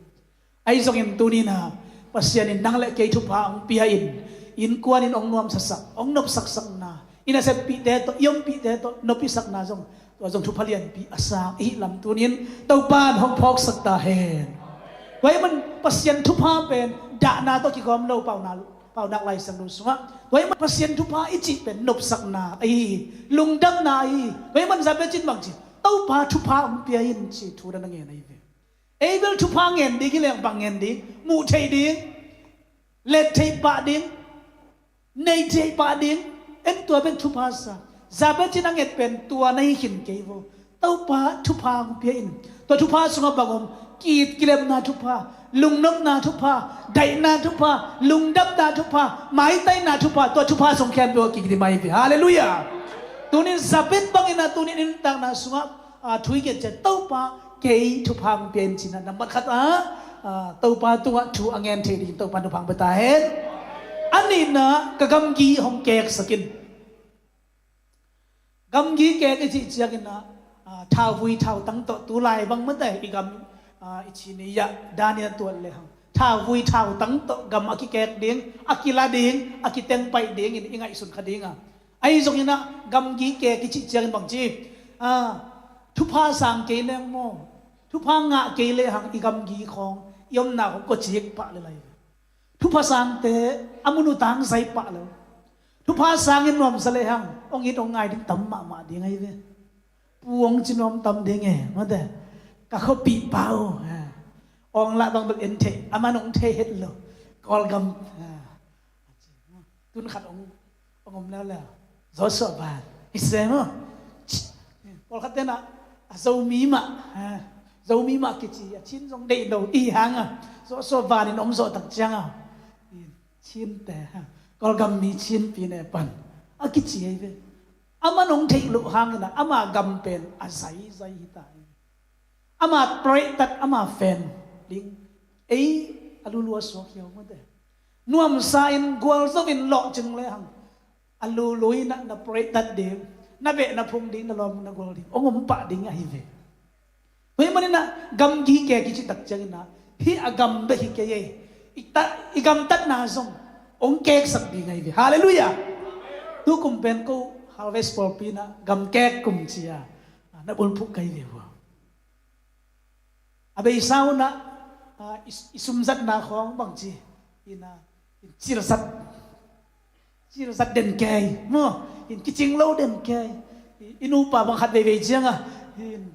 Ahi zongin tuninah Pasian in nang le kei thupha hong pia in, innkuan in hong nuamsasak, hong nopsaksakna, i naseppihte tawh, i ompihte tawh nopisakna zong, tua zong thupha lianpi a sang i hih lam tunin Topa in hong phawksak ta hen. Tua ahih man Pasian thupha pen dahna tawh kigawm lo, pauna Paunak Lai Siangtho sungah tua ahih man Pasian thupha i cih pen nopsakna ahi hi, lungdamna ahi hi. Tua ahih man Jabez in bang ci, Topa thupha hong pia in ci thu na na ngen ahi ve. Ei bel thupha ngen ding hi leng bang ngen ding, muh theih ding, let theih pah ding, nei theih pah ding, en tua pen thupha sa. Jabez in a nget pen tua na hi khin kei vo. Topa thupha hong pia in. Tua thupha sungah bang om? Ki-it kilemna thupha, lungnopna thupha, daihna thupha, lungdamna thupha, maitaina thupha, tua thupha sung khempeuh a kik ding mah hi ve. Halleluiah. Tunin Jabez bangin ah tunin i nuntakna sungah, ah, thu i nget ciang Topa kei thupha hong pia in ci-in ah nambat khat ah, ah, Topa tungah thu a ngen thei dingin Topa thupha hong pia ta hen. A nihna, ka gamgi hong keksak in. Gamgi kek i cih ciangin ah, ah, thauvui thautang tawh tu lai bang mate i gam, ah, i Chin i ah dan in a tuat lehang thauvui thautang tawh gam a kikek ding, a kila ding, a kiteng paih dingin i ngaihsun kha ding a. Ahi zongin ah gamgi kek i cih ciangin bang ci, ah, thupha sang kei leng maw, thupha ngah kei lehang i gamgi khawng, i omna khawng kawcik pah le lai. Thupha sangte a mun uh tangzai pah lo. Thupha sangin nuamsa lehang hong it hong ngai ding tam mahmah ding ahi ve. Pu hong ci nuam tam ding e, mate. Ka khuapihpa uh, ha. Hong lah bang bel en thei, aman hong thei het lo. Kawlgam, ha. Tun khat hong, hong om leuleu. Joshua Van. Hi se maw. Pawlkhat ten ah, a Zomi mah, ha. Zomi mah kici, a Chin zong deih lo, i hang a. Joshua Van in om zawh tak ciang a. Chin te, ha. Kawlgam mi Chin pi ne pan. A kici ahi ve. Aman hong theih loh hangin ah, ama gam pen a zaizai hi ta hi. Ama praise tat, ama fan ding. Ei, a lulu a suak hiau mate. Nuamsa in gualzo in lawhcing lehang a lulu in ah na praise tat ding, na beh na phung ding, na lawm na gual ding hong om pah ding ahi ve. Tua ahih manin ah gamgi kek i cih tak ciangin ah, hih a gam bek hi kei ei, i ta, i gamtatna zong hong keksak ding ahi ve. Halleluiah. Tukum pen ko Harvest pawlpi in ah gam kek kum ci-a na bulphuh kei ve uh a. A beisa un ah, ah, i, i sumzatna khawng bang ci, in ah, in cilzat, cilzat den kei maw, in kicing lo den kei. I, i nupa bang khat veivei ciang a, in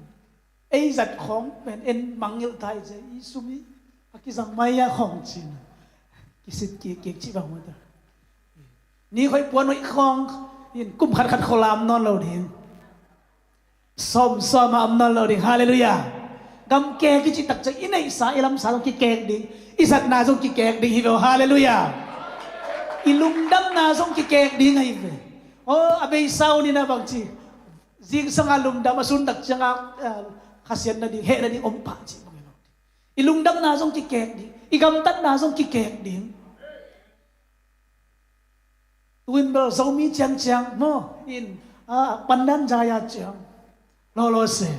ei zat khawng pen en mangngilh ta hi ci, i sum hi a kizang mai a khawng ci-in ah, kisit kikkik cih bang uh ta. Ni khoih puan hoih khawng, in kum khatkhat khualam nawn lo ding. Sawmsawm a om nawn lo ding. Halleluiah. Gam kek i cih tak ciang i neihsa, i lamsa zong kikek ding, i zatna zong kikek ding hi ve uh. Halleluiah. I lungdamna zong kikek ding ahi ve. Aw, a beisa un in ah bang ci, zingsang a lungdam a sun tak ciang a, eh, khasiat nading, heh nading om pah cih bang hi lo. I lungdamna zong kikek ding, i gamtatna zong kikek ding. Tu-in bel Zomi ciangciang maw, in, ah, pandan zaya ciang lawlaw se.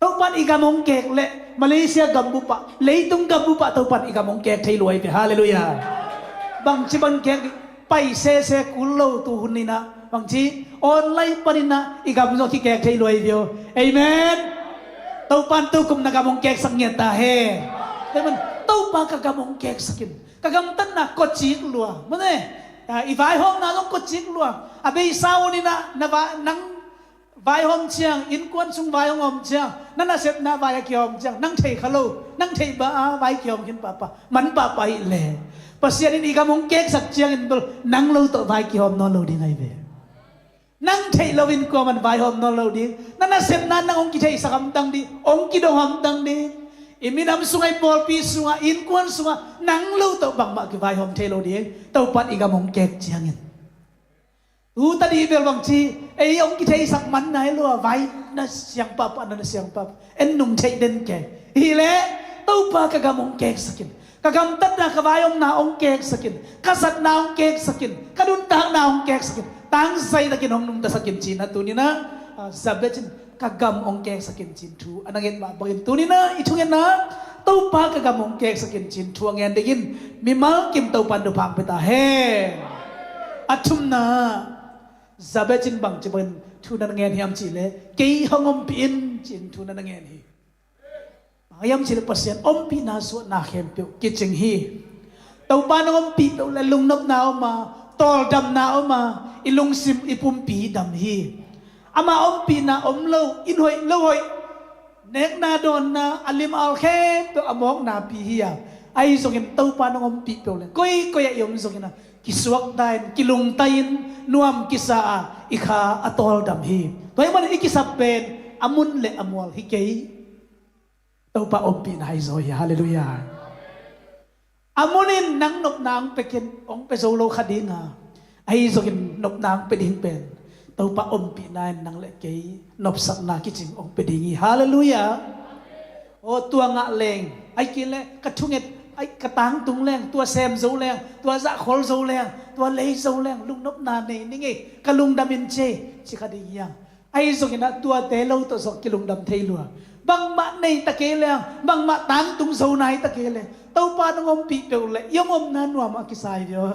Topan i gam hong kek leh Malaysia gam bup ah, leitung gam bup ah Topan i gam hong kek thei lua hi ve. Halleluiah. Bangci bang kek ding, pai sese kul lo tu hun in ah, bangci online panin ah i gam zong kikek thei lua hi ve uh. Amen. Topan tukum na gam hong keksak ngiat ta hen. Amen. Topa ka gam hong keksak in. Ka gamtatna kawcik lua. Mane, ah, i vaihawmna zong kawcik lua. A beisa un in ah, na va, nang vaihawm ciang, innkuan sung vai hong om ciang, na nasepna vai a kihawm ciang, nang thei kha lo, nang theih bah a vai kihawm khin pahpah, man pahpah hi leh, Pasian in i gam hong keksak ciangin bel nang lo tawh vai kihawm nawn lo ding ahi ve. Nang theih loin kuaman vaihawm nawn lo ding. Na nasepna nang hong kitheihsak hamtang ding, hong kidong hamtang ding. I minam sungah, i pawlpi sungah, innkuan sungah nang lo tawh bangmah kivaihawm thei lo ding, Topan i gam hong kek ciangin. Tu tadi bel bangci, ei hong kitheihsak man nai lua, vai na siang pahpah, na na siang pahpah, en nung theih den kei. Hi leh, Topa ka gam hong keksak in. Ka gamtatna, ka vaihawmna hong keksak in. Ka zatna hong keksak in. Ka nuntakna hong keksak in. Tangzai takin hong nungtasak in ci-in ah tuni-in ah, ah, Jabez in ka gam hong keksak in ci-in thu a na nget mah bangin tuni-in ah i thungetna, Topa ka gam hong keksak in ci-in thu a ngen dingin mimal kim Topan thupha hong pia ta hen. A thumna, Jabez in bangci bangin thu na na ngen hiam cih leh, kei hong ompih in ci-in thu na na ngen hi. Bang hiam cih leh Pasian ompihna suahna khempeuh kicing hi. Topa nong ompih peuh le lungnopna om a, tawldamna om a, i lungsim i pumpi dam hi. Ama ompihna om lo, in hoih lo hoih, nekna dawnna, a lim a al khempeuh a mawkna pi hi a. Ahi zongin Topa nong ompih peuh le koikoi ah i om zongin a, kisuakta in, kilungta in, nuam kisa a, i kha a tawldam hi. Tua ahih manin i kisap pen a mun le a mual hi kei. Topa ompihna ahi zaw hi. Halleluiah. A munin nang nopna hong pia khin, hong pia zo lo kha ding a, ahi zongin nopna hong pia ding pen Topa ompihna in nang le kei nopsakna kicing hong pia ding hi. Halleluiah. Aw, tua ngah leng, ai kei le ka thunget, ai ka tangtung leng, tua sem zo leng, tua zahkhol zo leng, tua lei zo leng, lungnopna nei ning ei, ka lungdam in ci ei, ci kha ding hi hang. Ahi zongin ah tuate lo tawh zong kilungdam thei lua. Bangmah nei ta kei leng, bangmah tangtung zo nai ta kei leng, Topa nong ompih peuh le i hong omna nuam a kisa hi ve aw.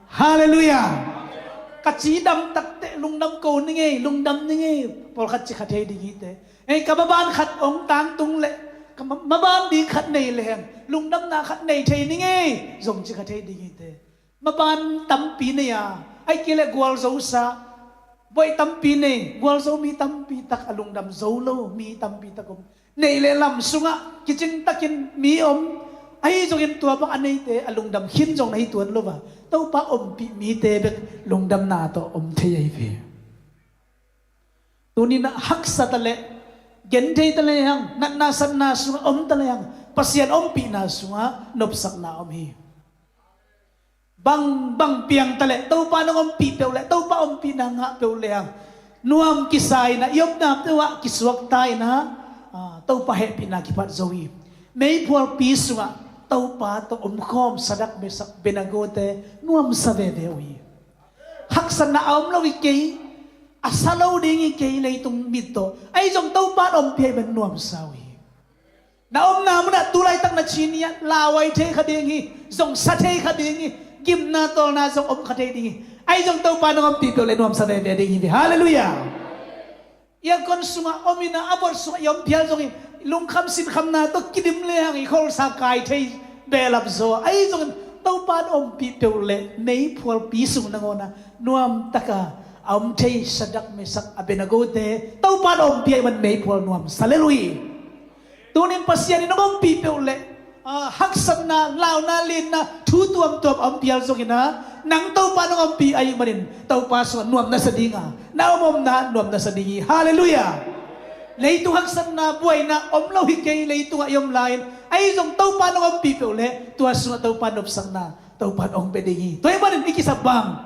Halleluiah. Ka cidam takteh lungdam ko ning ei, lungdam ning ei, pawlkhat ci kha thei ding hi teh. Ei, ka maban khat hong tangtung le, ka ma-, maban ding khat nei leng, lungdamna khat nei thei ning ei, zong ci kha thei ding hi teh. Maban tampi nei a, ai kei le gualzo sa, buai tampi nei, gualzo mi tampi tak a lungdam zo lo mi tampi tak om. Neih le lam sungah kicing takin mi om, ahi zongin tua bang a neite a lungdam khin zong na hi tuan lo a, Topa ompih mite bek lungdamna tawh om thei ahi ve. Tuninah haksa ta leh, genthei ta lehang, natna satna sungah om ta lehang, Pasian ompihna sungah nopsakna om hi. Bang, bang piang ta leh, Topa nong ompih peuh leh, Topa ompihna ngah peuh lehang, nuam kisa inah, i omna peuh ah kisuakta inah, ah, Topa hehpihna kiphat zo hi. Meiphualpi sungah Topa tawh omkhawm Sadrak, Mesak, Abednego-te nuamsa veve uh hi. Haksatna a om lo hi kei, a sa lo ding hi kei leitung mit tawh. Ahi zong Topa in ompih ahih man nuamsa uh hi. Na omna munah tu laitak na ci ni-ah lauhuai thei kha ding hi, zong sa thei kha ding hi, gimna tawlna zong om kha thei ding hi. Ahi zong Topa nong ompih peuh le nuamsa veve ding hi ve. Halleluiah. Aircon sungah om inah, a vot sungah i om phial zongin, lungkham sinkhamna tawh kidim lehang i kholsa kai thei behlap zaw. Ahi zongin Topa in ompih peuh le meiphualpi sung nangawnah nuamtaka a om thei Sadrak, Mesak, Abednego-te Topa in ompih ahih man meiphual nuamsa lel uh hi. Tunin Pasian in nong ompih peuh leh, ah, haksatna, launa, linna, thu tuamtuam a om phial zongin ah, nang Topa nong ompih ahih manin Topa sungah nuam na sa ding a, na om omna nuam na sa ding hi. Halleluiah. Leitung haksatna, buaina om lo hi kei, leitungah i om lai-in, ahi zong Topa nong ompih peuh leh tua sungah Topa nopsakna Topa in hong pia ding hi. Tua ahih manin i kisap bang,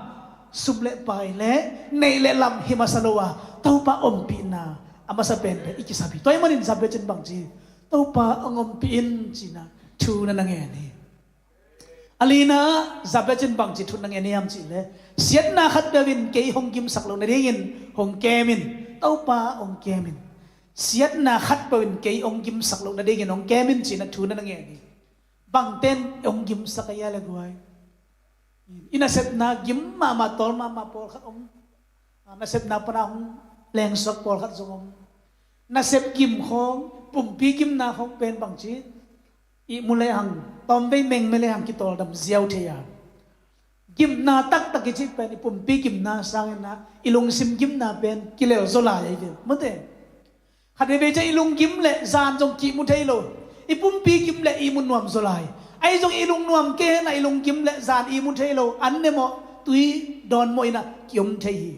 sum le pai le neih le lam hi masa lo a, Topa ompihna a masa penpen i kisap hi. Tua ahih manin Jabez in bangci, Topa hong ompih in, ci-inah thu na na ngen hi. A lina-ah Jabez in bangci thu na ngen hiam cih leh, siatna khatpeuh in kei hong gimsak loh nadingin hong kem in. Topa, hong kem in. Siatna khatpeuh in kei hong gimsak loh nadingin hong kem in, ci-inah thu na na ngen hi. Bangte in hong gimsak a hia le guai? I nasepna gim mahmah, tawl mahmah pawlkhat om. Ah, nasepna pana hong lengsuak pawlkhat zong om. Nasep gim khawng, pumpi gimna khawng pen bangci, ihmu lehang, tawmvei mengme lehang kitawldam ziau thei a, gimna taktak i cih pen i pumpi gimna sangin ah i lungsim gimna pen kilel zaw lai ahi ve. Mate. Khatvei ciang i lunggim leh zan zong ki-ihmu thei lo. I pumpi gim leh ihmu nuam zaw lai. Ahi zong i lungnuam kei henah i lunggim leh zan ihmu thei lo. An ne mawh, tui dawn mawh inah ki-om thei hi.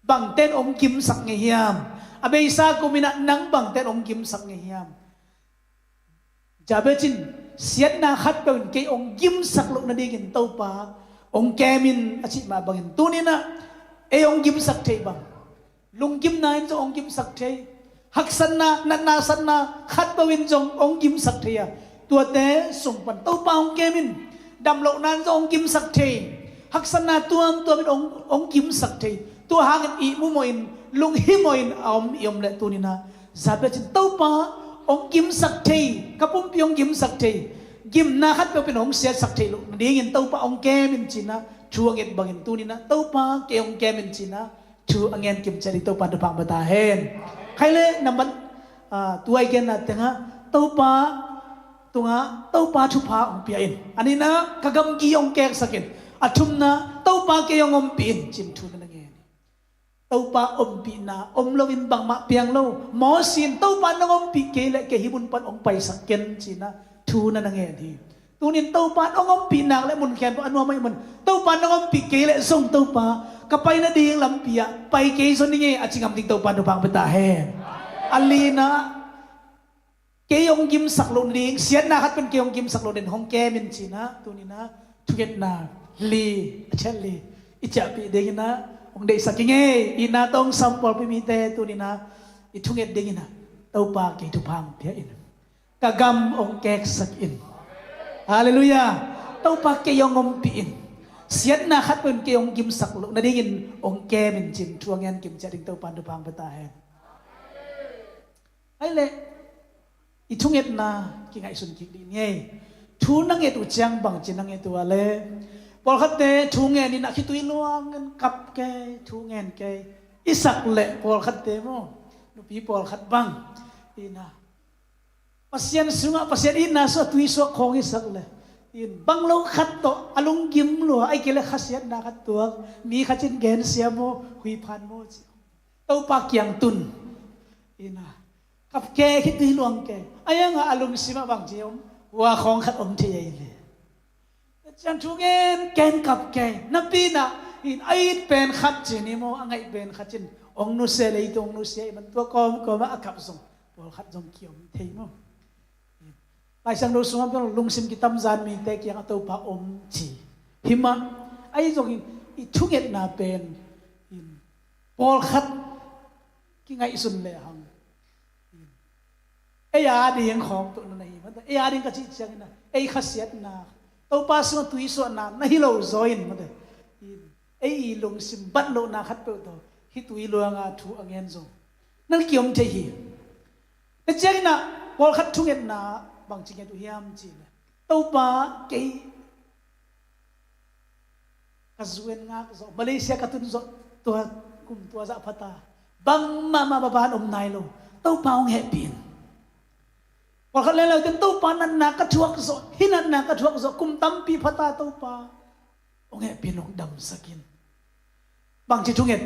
Bangte in hong gimsak ngei hiam? A beisa kum inah nang bangte in hong gimsak ngei hiam? Jabez in, siatna khatpeuh in kei hong gimsak loh nadingin Topa hong kem in, a cih mah bangin tuninah ei hong gimsak thei bang, lunggimna in zong hong gimsak thei. Haksatna, natna satna khatpeuh in zong hong gimsak thei a, tuate sung pan Topa hong kem in. Damlohna in zong hong gimsak thei. Haksatna tuamtuam in hong, hong gimsak thei. Tua hangin ihmu mawhin, lunghimawhin a om i om leh tuninah Jabez in, Topa hong gimsak thei, ka pumpi hong gimsak thei, gimna khatpeuh pen hong siatsak thei loh nadingin Topa hong kem in, ci-inah thu a nget bangin tuninah Topa kei hong kem in, ci-inah thu a ngen kim ciat ding Topa in thupha hong pia ta hen. Khai le nambat, ah, tua i genna tengah Topa tungah Topa thupha hong pia in. A nihna, ka gamgi hong keksak in. A thumna, Topa kei hong ompih in, ci-in thu na na ngen hi. Topa ompihna om loin bangmah piang lo. Moses in, Topa nong ompih kei leh kei hih mun pan hong paisak ken, ci-in ah thu na na ngen hi. Tuni-in Topa nong ompih nak leh mun khempeuh a nuam ahih manin, Topa nong ompih kei leh zong Topa, ka pai nading lampi ah pai kei zaw ning ei, a ci ngam ding Topa in thupha hong pia ta hen. A lina, kei hong gimsak loh nading, siatna khat pen kei hong gimsak loh nading hong kem in, ci-in ah tuni-in ah thungetna li, a ciat li i ciahpih dingin ah hong deihsak ing ei. Itna tawh hong sam pawlpi mite, tuni-in ah i thunget dingin ah, Topa kei thupha hong pia in. Ka gam hong keksak in. Halleluiah. Topa kei hong ompih in. Siatna khat pen kei hong gimsak loh nadingin hong kem in, ci-in thu a ngen kim ciat ding Topa in thupha hong pia ta hen. Ahih leh i thungetna kingaihsun kik dih ni ei. Thu na nget uh ciang bangci na nget uh a leh, pawlkhatte thu ngen in ah khitui luang in kap kei, thu ngen kei. I sak leh pawlkhatte maw, nupi pawlkhat bang in ah Pasian sungah, Pasian itna sungah tui suak khawng i sak leh, in bang lo khat tawh a lunggim lua, ahih kei leh khasiatna khat tuak, mi khat in gensia maw, huiphan maw, ci. Topa kiang tun in ah kap kei, khitui luang kei. A iangah a lungsim ah bangci om, hua khawng khat om thei ei leh. Ciang thu ngen kei, kap kei. Napi-in ah, in a it pen khat ci ni maw, a ngaih pen khat in hong nusia, leitung hong nusia ahih man tua kawmkawm ah a kap zong pawlkhat zong kiom thei maw. Lai Siangtho sungah piang lungsim kitamzan mite kiangah Topa om ci. Hi mah, ahi zongin i thungetna pen in pawlkhat kingaihsun lehang, ei a ding khawng tuh na na hi mah, ei a ding ka cih ciangin ah ei khasiatna, Topa sungah tui suahna na hi lo zaw in mah, ei i lungsim bat lohna khat peuh tawh khitui luanga thu a ngen zong na kiom thei hi. Tua ciangin ah pawlkhat thungetna bangci nget uh hiam cih leh, Topa kei ka zu en ngak zawh, Malaysia ka tun zawh, tua kum tua zah phata bangmah mah baban om nai lo. Topa hong hehpih in. Pawlkhat leh lo ten Topa natna ka thuak zawh, hih natna ka thuak zawh, kum tampi phata Topa hong hehpih in, hong damsak in. Bangci thunget,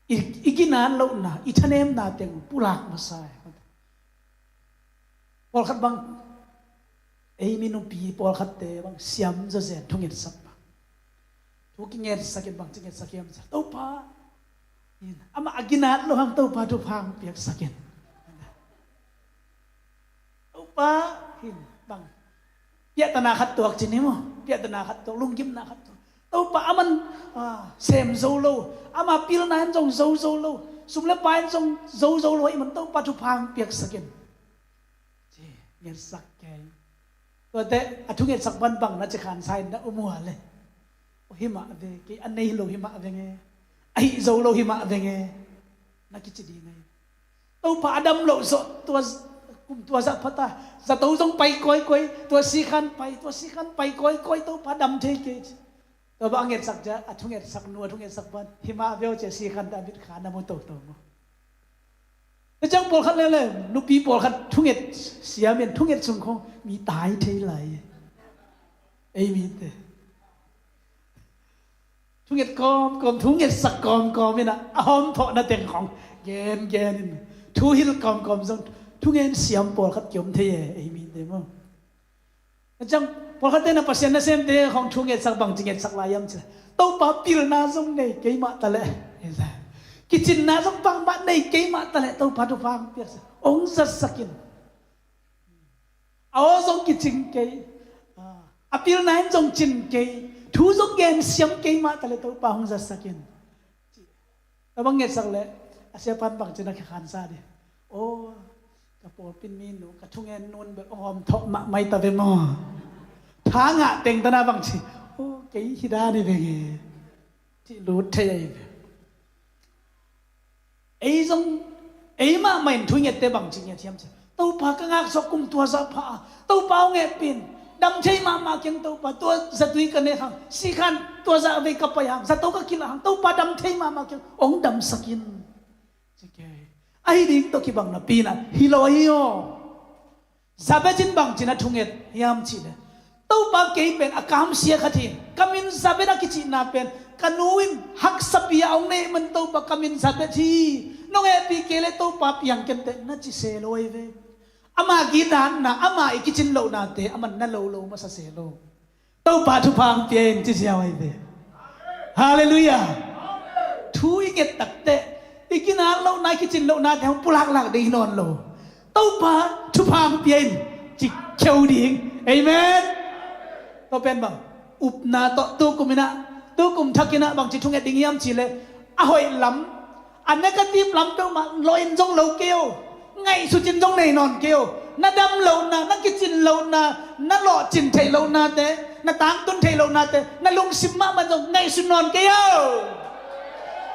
i, i ginat lohna, i thanemna teng pulak masa hi. Pawlkhat bang, ei mi nupi pawlkhatte bang siam zawzen thungetsak bang. Thu kingetsak in, bangci ngetsak hiam cih leh, Topa in, amah a ginat loh hang Topa thupha hong piaksak in. Topa in bang, piahtana khat tuak ci ni maw, piahtana khat tuak, lunggimna khat tuak. Topa aman, ah, sem zo lo, ama pilna in zong zo zo lo, sum le pai in zong zo zo lo ahih man Topa thupha hong piaksak in, ci ngetsak kei. Tuate a thungetsak bang bang na ci khansa in na um uh a leh, aw, hi mah ve, kei a nei lo hi mah veng e, a hih zo lo hi mah veng e, na kici ding hi. Topa a dam loh zawh, tua z-, kum tua zah phata, zato zong pai kawikawi, tua sikhan pai, tua sikhan pai kawikawi, Topa dam thei kei ci. Tua bang a ngetsak ciang, a thungetsak nu, a thungetsak pa in, hi mah ve aw ci a sikhan tawh a mit kha na mu toto maw. Tua ciang pawlkhat leh leh, nupi pawlkhat thunget siam in, thunget sung khawng mi tai thei lai. Ei mite. Thunget kawmkawm, thungetsak kawmkawm in ah, a hawmthawhna teng khawng gen gen in, thuhilh kawmkawm zong, thungen siam pawlkhat kiom thei e, ei mite maw. Tua ciang pawlkhatte in ah Pasian nasemte khawng thungetsak, bangci ngetsak lai hiam cih leh, Topa pilna zong nei kei mah ta leh, kicinna zong bangmah nei kei mah ta leh, Topa thupha hong piaksak, hong zatsak in. A aw zong kicing kei, a pilna in zong cin kei, thu zong gen siam kei mah ta leh Topa hong zatsak in. Tua bang ngetsak leh a siapa in bangci na kikhansa ding? Aw, ka pawlpi minu, ka thungen nu in bel hong hawmthawh mahmah hi ta ve maw. Tha ngah teng tan ah bangci, aw, kei hi dan hi veng e, cih lut thei ahi ve. Ei zong, ei mahmah in thu i ngette bangci nget hiam cih leh, Topa ka ngak zawh kum tua zah pha a, Topa hong hehpih in, dam thei mahmah keng Topa, tua zatui ka nek hang, sikhan tua zah vei ka pai hang, zato ka kilah hang, Topa dam thei mahmah keng, hong damsak in, ci kei. Ahi ding tawh kibang napi in ah hi lo hi aw. Jabez in bangci na thunget hiam cihleh, Topa kei pen a kamsia khat hi. Ka min Jabez a kicihna pen ka nu in haksa pi a hong neih man Topa ka min Jabez hi. Nong hehpih kei leh Topa piang ken teh na ci se lo ahi ve. Ama gidatna, ama i kicin lohnate a man na lo lo masa se lo. Topa thupha hong pia in ci ziau ahi ve. Halleluiah. Thu i nget takteh i ginat lohna, i kicin lohnate hong pulaklak ding hi nawn lo. Topa thupha hong pia in ci kheu ding. Amen. Tua pen bang upna tawh tukum inah, tukum thak inah bangci thunget ding hiam cihleh, a hoih lam, a negative lam peuhmah lawh in zong lo kei o, ngaihsut in zong nei nawn kei o. Na dam lohna, na kicin lohna, na lawhcin theih lohnate, na tangtun theih lohnate, na lungsim mahmah zong ngaihsut nawn kei o.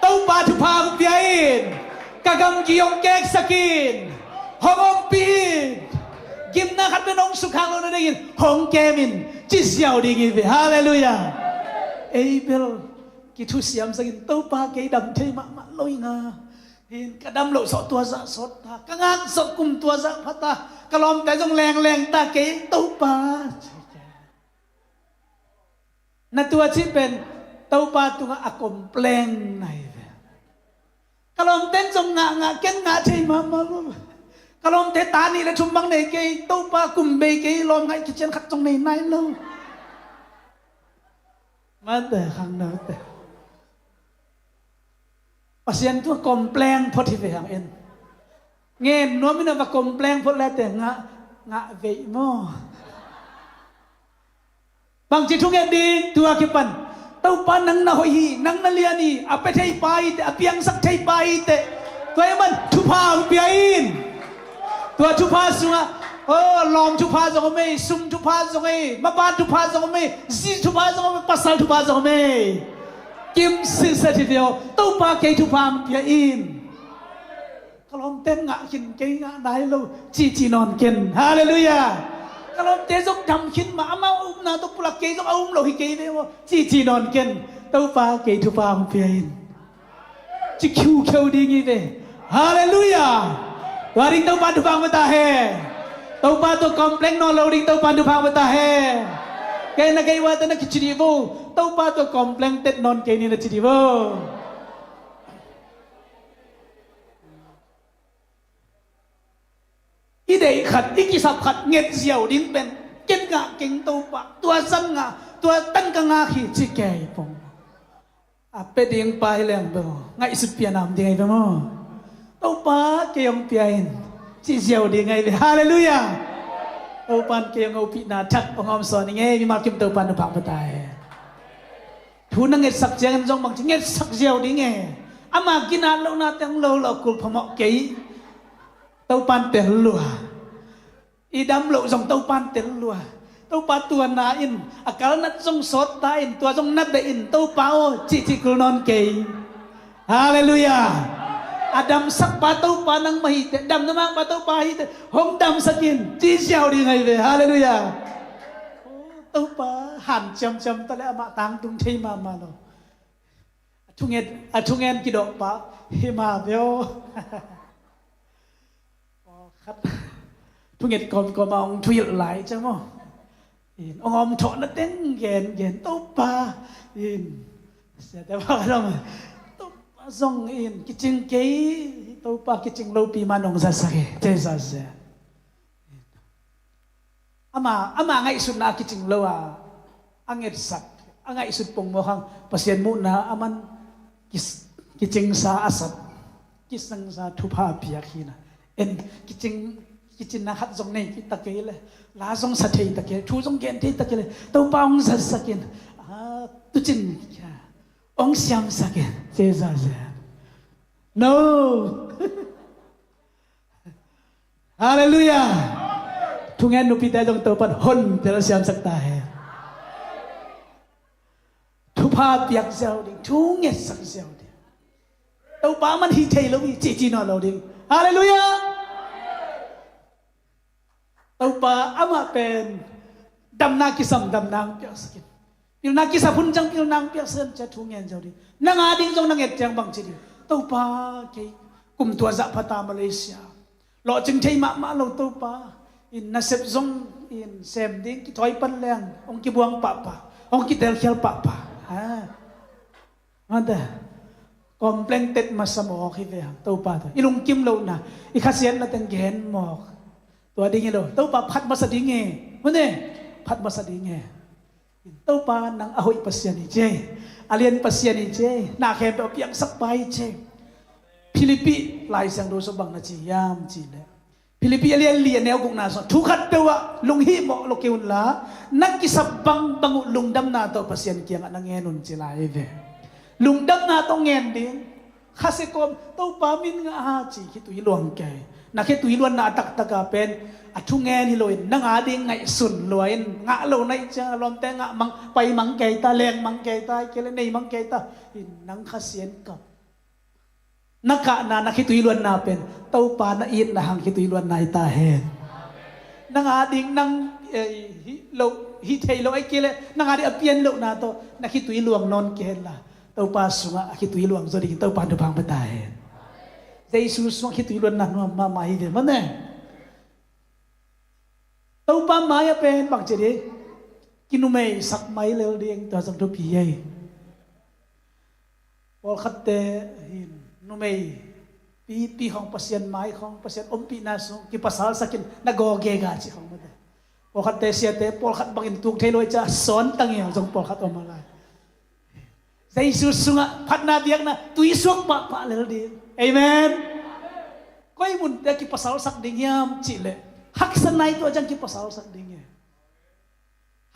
Topa thupha hong pia in, ka gamgi hong keksak in, hong ompih in, gimna khat pen hong sukhak loh nadingin hong kem in ci ziau ding hi ve. Halleluiah. Ei bel kithusiamsak in, Topa kei dam thei mahmah lo inah, in ka dam loh zawh tua zah sawt ta, ka ngak zawh kum tua zah pha ta, ka lawmte zong lengleng ta kei Topa. Na tua cih pen Topa tungah a complain na hi ve. Ka lawmte in zong ngah ngah, ken ngah thei mahmah lo. Ka lawmte ta nih le thum bang nei kei, Topa kum bei kei, lawm ngaih kician khat zong nei nai lo. Mate khang naute, Pasian tungah complain phot hi ve hang in. Ngen nuam inah va complain phot lete ngah, ngah veih maw? Bangci thunget ding tua kipan, Topa nang na hoih hi, nang na lian hi, a pia thei pa hi teh, a piangsak thei pa hi teh, tua ahih man thupha hong pia in. Tua thupha sungah, oh, lawm thupha zong om ei, sum thupha zong ei, maban thupha zong om ei, zi thupha zong om ei, pasal thupha zong om ei. Kim sitset hi ve aw, Topa kei thupha hong pia in. Ka lawmte in ngah khin, kei ngah nai lo, cici nawn ken. Halleluiah. Ka lawmte zong dam khin mah, amau a upna tawh pulak, kei zong a um lo hi kei ve maw, cici nawn ken. Topa kei thupha hong pia in ci khiukheu ding hi ve. Halleluiah. Tua ding Topa thupha hong pia ta hen. Topa tawh complain nawn lo ding Topa thupha hong pia ta hen. Kei na kei uate na kici dih vo, Topa tawh complain tet nawn kei ni na ci dih vo. I deih khat, i kisap khat nget ziau ding pen, ken ngah keng Topa, tua zan ngah, tua tan ka ngak hi ci kei pong. A pia ding pa hi leng bel ngaihsut pian a om ding ahi ve maw? Topa kei hong pia in ci ziau ding ahi ve. Halleluiah. Topa in kei hong hopihna thak hong hawmsawn ing ei. Mimal kim Topa in na phak pia ta hen. Thu na ngetsak ciangin zong bangci ngetsak ziau ding e. Ama ginat lohna teng lo lo kul phamawh kei. Topa in tel lua. I dam loh zong Topa in tel lua. Topa tua na in a kalnat zong sawt ta in, tua zong na beh in Topa aw cihcih kul nawn kei. Halleluiah. A damsak pa Topa nangmah hi teh, damna mang pa Topa hi teh, hong damsak in ci ziau ding ahi ve. Halleluiah. Topa han ciamciam ta le amah tangtung thei mahmah lo. A thungen, a thungen kidawh pa hi mah ve aw. Pawlkhat thunget kawmkawm a hong thuhilh lai ciang maw? In, hong om thawh na teng gen gen Topa in. Siate pa zong Topa zong in kicing kei, Topa kicing lopi man hong zatsak hi. Cei zatsak. Ama, ama ngaihsutna a kicing lo a, a ngetsak, a ngaihsut pongmawk hang Pasian muhna a man kis-, kicingsa a sat, kicingsa thupha a piak hi na. En kicing, kicinna khat zong nei kei ta kei le, la zong sa thei ta kei le, thu zong gen thei ta kei le, Topa hong zatsak in, a, tucin hong siamsak in, ceza zen. No. Halleluiah. Thungen nupite zong Topa in hontel siamsak ta hen. Thupha piak ziau ding, thu ngetsak ziau ding. Topa man hi thei lo hi cihcih nawn lo ding. Halleluiah. Topa amah pen damna kisam damna hong piaksak in. Pilna kisap hun ciang pilna hong piaksak in ci-a thu ngen ziau ding. Nang a ding zong na nget ciang bangci ding. Topa kei kum tua zah pha ta Malaysia. Lawhcing thei mahmah lo Topa. In nasep zong in sem ding, kithawi pan leng hong kibuang pahpah, hong kitelkhial pahpah. Ha. Mate. Complain tet masa mawk hi ve hang Topa tawh i lungkim lohna, i khasiatna teng gen mawk. Tua ding hi lo, Topa phat masa ding e. Mate. Phat masa ding e. Topa nang a hoih Pasian hi ci e. A lian Pasian hi ci e. Na khempeuh a piangsak pa hi ci e. Philippi Lai Siangtho sung bang na ci hiam cih leh, Philippi a lian li a neu gukna sung, thu khatpeuh ah lunghimawh lo kei unla, na kisap bangbang uh lungdamna tawh Pasian kiangah na ngen un ci lai hi ve. Lungdamna tawh ngen ding. Khasia kawm, Topa min ngah a ci khitui luang kei. Na khitui luanna a taktak a pen a thungen hi loin, nang a ding ngaihsun lua in, ngah lo na hih ciang a lawmte ngah mang, pai mang kei ta, leng mang kei ta, kei le nei mang kei ta. In nang Kha Sian kap. Na kahna, na khitui luanna pen Topa na itna hang khitui luanna hi ta hen. Nang a ding nang, eh, hih lo, hih theih lo, ahih kei leh nang a ding a pian lohna tawh na khitui luang nawn kei hen la, Topa sungah a khitui luang zaw dingin Topa thupha hong pia ta hen. Jesu sungah khitui luanna nuam mahmah hi ve maw ne. Topa mai-ah pen bangci ding, kinumeisak mai lel ding, tua zong thupi hi. Pawlkhatte hin numei pipi khawng, Pasian mai khawng, Pasian ompihna sung kipasalsakin na gawgega cih khawng mate. Pawlkhatte siate pawlkhat bangin tuk thei lo i ca sawn tangin zong pawlkhat om a lai. Jesu sungah phatna biakna tuisuak pahpah lel ding. Amen. Koi munte kipasalsak ding hiam cih leh, haksatna i tuah ciang kipasalsak ding hi.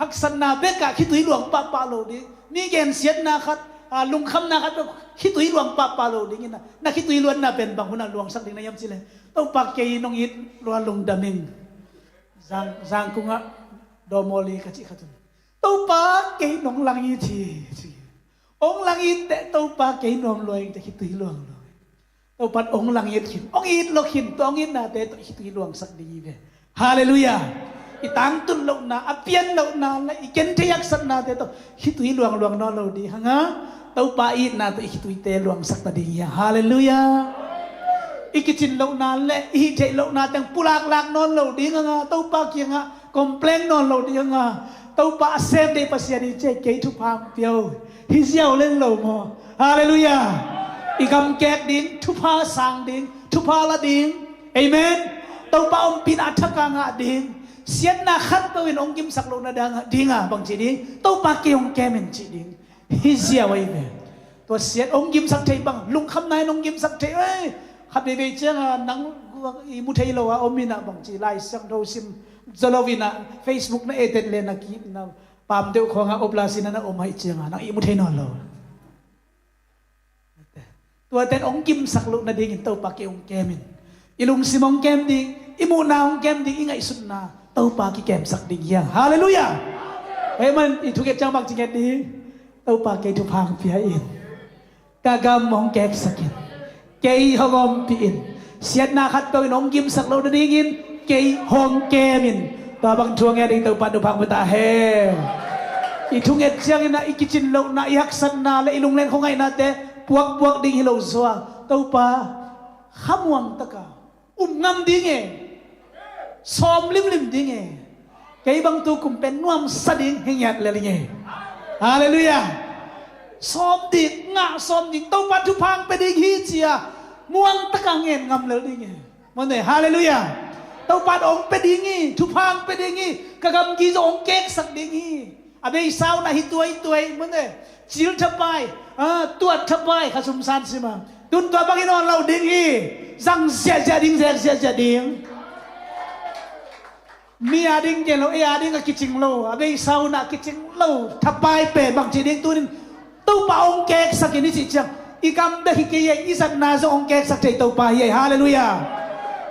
Haksatna bekah khitui luang pahpah lo ding. Mi gensiatna khat, a, lungkhamna khat khitui luang pahpah lo ding in a, na khitui luanna pen bang hunah luangsak ding na hiam cih leh, Topa kei nong it lua lungdam ing. Zang, Zangkung ah dawmawli ka cih khat un, Topa kei nong lang it hi ci. Hong lang it teh Topa kei nuam lua ing teh khitui luang lo. Topa hong lang it khin, hong it lo khin, tua hong itnate tawh khitui luangsak ding hi ve. Halleluiah. I tangtun lohna, a pian lohna le i genthei haksatnate tawh khitui luangluang nawn lo ding hanga, Topa itna tawh i khituite luangsak ta ding hi hang. Halleluiah. I kicin lohna le i hih theih lohna teng pulaklak nawn lo ding hanga, Topa kiangah complain nawn lo ding hanga, Topa a sem dei Pasian hi ci e, kei thupha hong pia o. Hi ziau len lo maw? Halleluiah. I gamkek ding, thupha sang ding, thupha la ding. Amen. Topa ompihna a thak a ngah ding. Siatna khatpeuh in hong gimsak lohna dang, dinga bangci ding, Topa kei hong kem in cih ding. Hi ziau ahi ve. Tua siat hong gimsak thei bang, lungkhamna in hong gimsak thei. Ei, khat veivei cianga nang i mu thei lo a om in a bangci Lai Siangtho sim zaw lo in a Facebook na et et le na kip na pam deuh khawngah oblasi na na om ahih cianga nang i mu thei nawn lo. Tuate in hong gimsak loh nadingin Topa kei hong kem in. I lungsim hong kem ding, i muhna hong kem ding, i ngaihsutna Topa kikemsak ding hi hang. Halleluiah. Amen. I thunget ciang bangci nget ding? Topa kei thupha hong pia in. Ka gam hong keksak in. Kei hong ompih in. Siatna khatpeuh in hong gimsak loh nadingin kei hong kem in. Tua bang thu a nget ding Topa thupha hong pia ta hen. I thunget ciangin a i kicin lohna, i haksatna le i lunglen khuangaihnate puakpuak ding hi lo zaw a, Topa khamuang taka um ngam ding e. Sawm limlim ding e. Kei bang tu kum pen nuamsa ding hi ngiat lel ing e. Halleluiah. Sawm ding, ngah sawm ding, Topa thupha hong pia ding hi ci a muang taka ngen ngam lel ding e. Maw ne, halleluiah. Topa hong pia ding hi, thupha hong pia ding hi, ka gamgi zong hong keksak ding hi. A beisa un a hi tuaituai, maw ne, cil thapai, a, tuat thapai, kha sumsan sima. Tun tua bangin awn lo ding hi. Zang ziahziah ding, zek ziahziah ding. Mi a ding gen lo, ei a ding a kicing lo, a beisa un a kicing lo thapai pen bangci ding tunin Topa hong keksak in i cih ciang, i gam bek hi kei ei, i zatna zong hong keksak thei Topa hi ei. Halleluiah.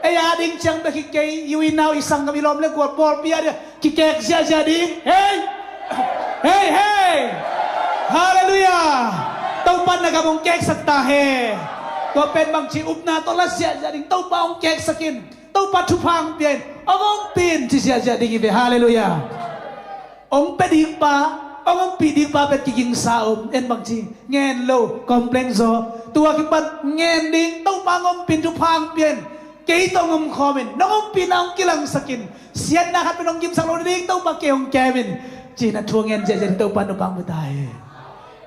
Ei a ding ciang bek hi kei, i u i nau, i sanggam, i lawm le gual, pawlpi a ding kikek ziahziah ding. Hei! Hei, hei! Halleluiah. Topa na gam hong keksak ta hen. Tua pen bangci, upna tawh la ziahziah ding, Topa hong keksak in. Topa thupha hong pia in, hong ompih in ci ziahziah ding hi ve. Halleluiah. Hong pia ding pa, hong ompih ding pa pen kigingsa om, en bangci ngen lo, complain zaw. Tua kipan ngen ding, Topa hong ompih in, thupha hong pia in. Kei tawh hong omkhawm in, nong ompihna hong kilangsak in, siatna khat pen hong gimsak lo nading Topa kei hong kem in, ci-in a thu a ngen ziahziah in Topa nuphang bawh ta hen.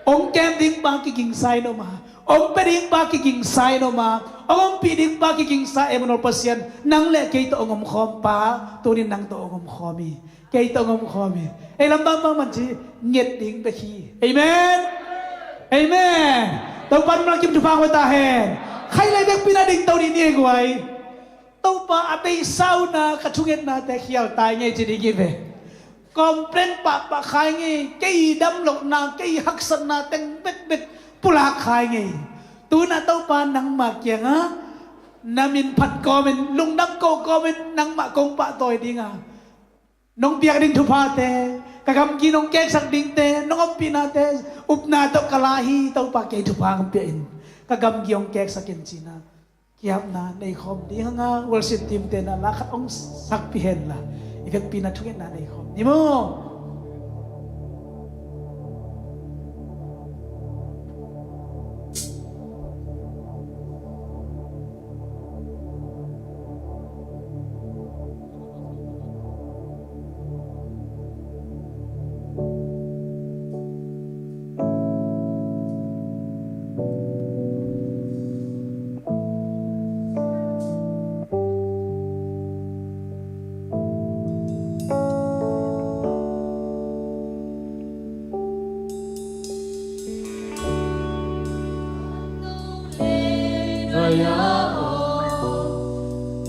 Hong kem ding pa kigingsa in om a, hong pia ding pa kigingsa in om a, hong ompih ding pa kigingsa, Emmanuel Pasian, nang le kei tawh hong omkhawm pa, tuni-in nang tawh hong omkhawm hi. Kei tawh hong omkhawm hi. Ei lam bangbang man ci nget ding bek hi. Amen. Amen. Topa nang kim thupha hong pia ta hen. Khailai bekpi na dingto dih ni ei guai. Topa a deihsa uh na ka thungetnate khial tai ngei ci ding hi ve. Complain pahpah khai ngei, kei dam lohna, kei haksatna teng bekbek pulak khai ngei. Tu-in ah Topa nangmah kiangah na min phat kawmin, lungdam ko kawmin nangmah kong pahtawi ding a, nong piak ding thuphate, ka gamgi nong keksak dingte, nong ompihnate, upna tawh ka la hi. Topa kei thupha hong pia in, ka gamgi hong keksak in ci-in ah kiapna nei khawm ding hang a, worship team-te na la khat hong sakpih hen la, i vekpi na thungetna nei khawm ni maw.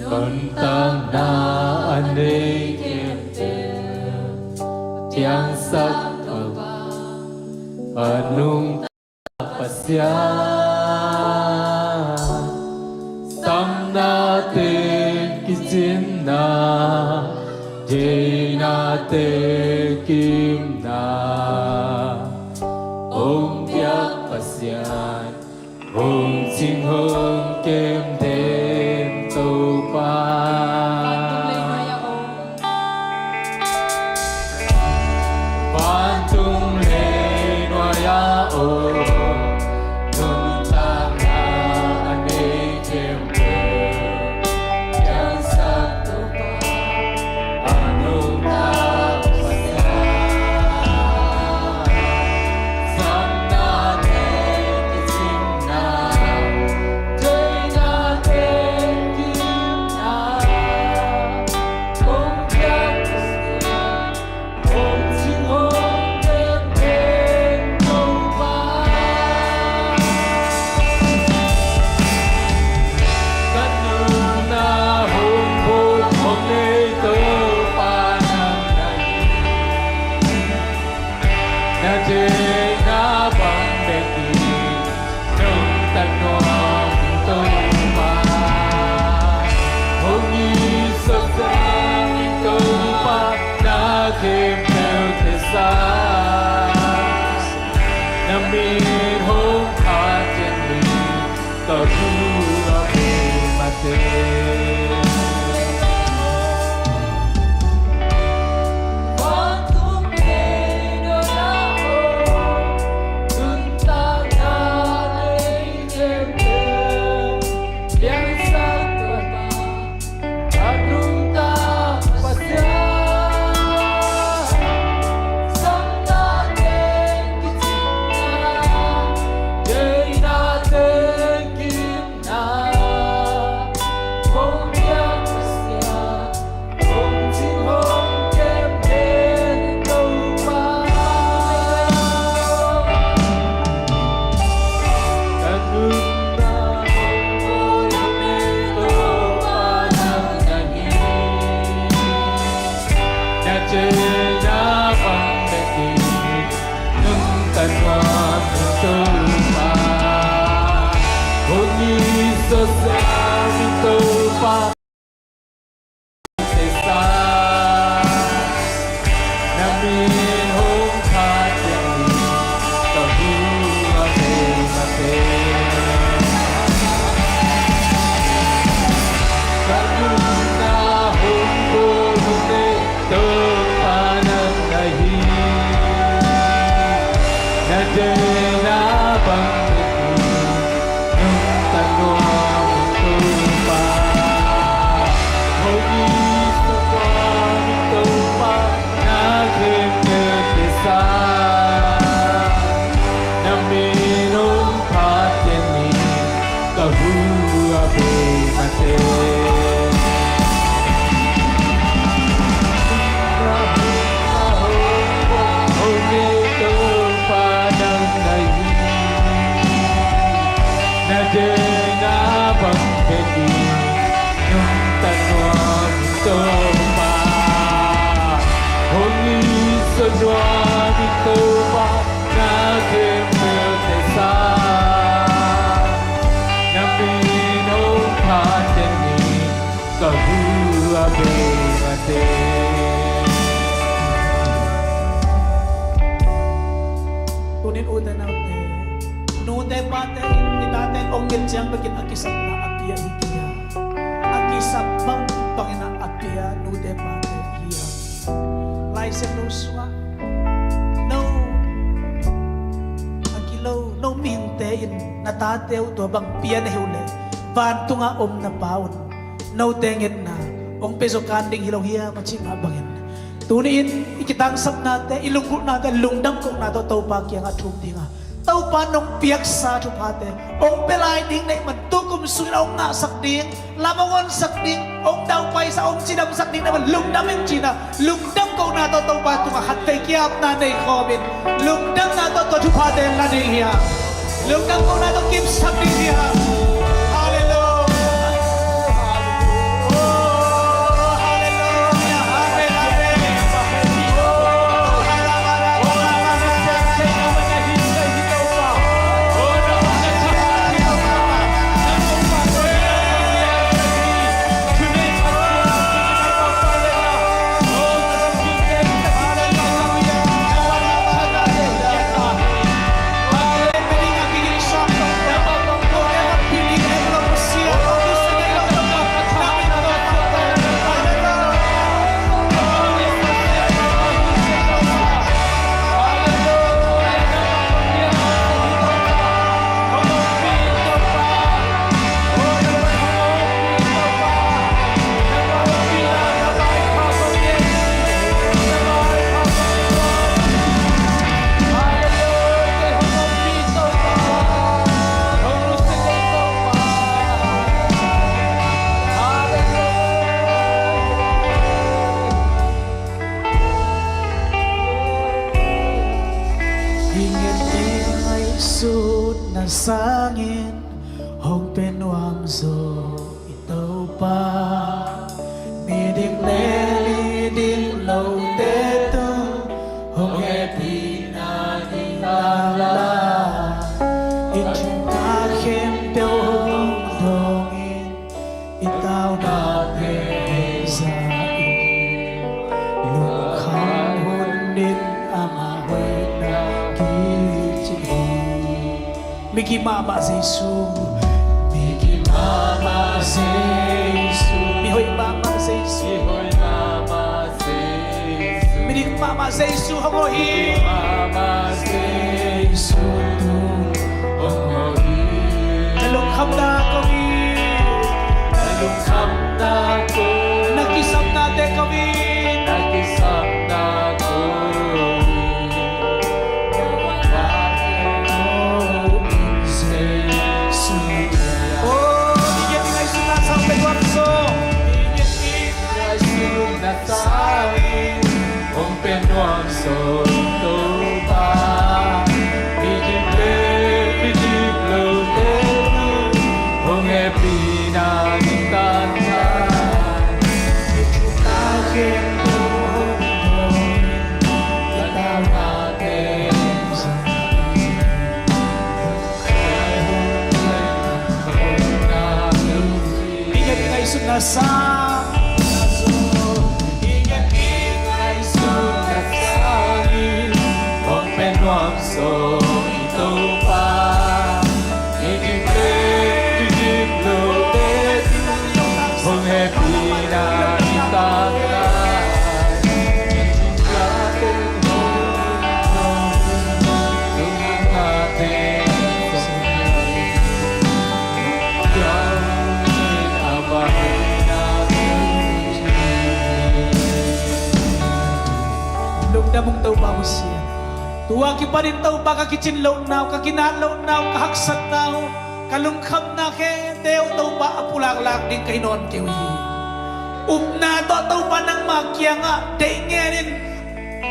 Nuntakna a nei khempeuh piangsak Topa, a nungta Pasian. Samnate kicinna, geinate kiimna, hong piak Pasian, hong cing hong kem den Topa. Vantung leinuai-ah om, nuntakna a nei khempeuh piangsak Topa, a nungta Pasian. Samnate kicinna, geinate kiimna, hong piak Pasian, hong cing hong kem den Topa. Ka nunna hong puk hong nei Topa nang na hi. Na deihna bang bek in nungta nuam ing Topa. Hong i sawt nuam ing Topa, na khempeuh theisak. Na min hong phat ciangin ka thu a bei mate. Hua bei mate. Hong Topa nang na hi. Na deihna bang teh in nungta nuam in Topa. Hong itzaw nuam in Topa. Na khempeuhte sang na min hong phat den ni. Ka hua bei mate. Tunin ute naute, nute pate in i tate in hong it ciang bekin a kisapna a pia hi kei a, a kisap bang bangin a pia nute pate hi a. Lai Siangtho sungah no a kilo no mihingte in na tate uh tua bang pia na hi uh leh vantungah om na Pa un note ngetna hong pia zaw kan ding hi lo hiam a cih mah bangin tuni-in i kitangsapnate, i lunggulhnate, lungdam kohna tawh Topa kiangah thum ding a, Topa nong piaksa thuphate hong pia lai ding na hih man tukum sungin hong ngahsak ding, lam hong honsak ding, hong daupaisa, hong cidamsak ding na hih man lungdam ing ci-in a, lungdam kohna tawh Topa tungah khatvei ki-apna nei khawmin lungdamna tawh tua thuphate la ding hi a, lungdam kohna tawh kipsak ding hi a. Halleluia. Oh, halleluia. Amen, amen. I nget i ngaihsutna sangin hong pia nuam zaw i Topa. Midik le midik lote tung hong hehpihna ding tanglan, i thupha khempeuh hong dawngin i taunate hehsa in, lungkham hun in ama hoihna kicing hi. Migim mahmah Jesu. Migim mahmah Jesu. Mihoih mahmah Jesu. Mihoih mahmah Jesu. Midik mahmah Jesu hong hawh hi. Midik mahmah Jesu tu hong hawh hi. Na lungkhamna ko hi. Na lungkhamna ko hi. Na kisapnate ko hi. Na kisapna ko hi. I nget i ngaihsutna sang, i nget i ngaihsutna sangin hong pia nuam zaw i Topa. I dik le i dik lote hong hehpihna i tanglan. Lungdam ung Topa, Pasian. Tua kipanin Topa, ka kicin lohna uh, ka kinaat lohna uh, ka haksatna uh, Ka lungkhamna khempeuh Topa a pulaklak ding ka hi nawn kei uh hi. Upna tawh Topa nangma kiangah deih ngenin,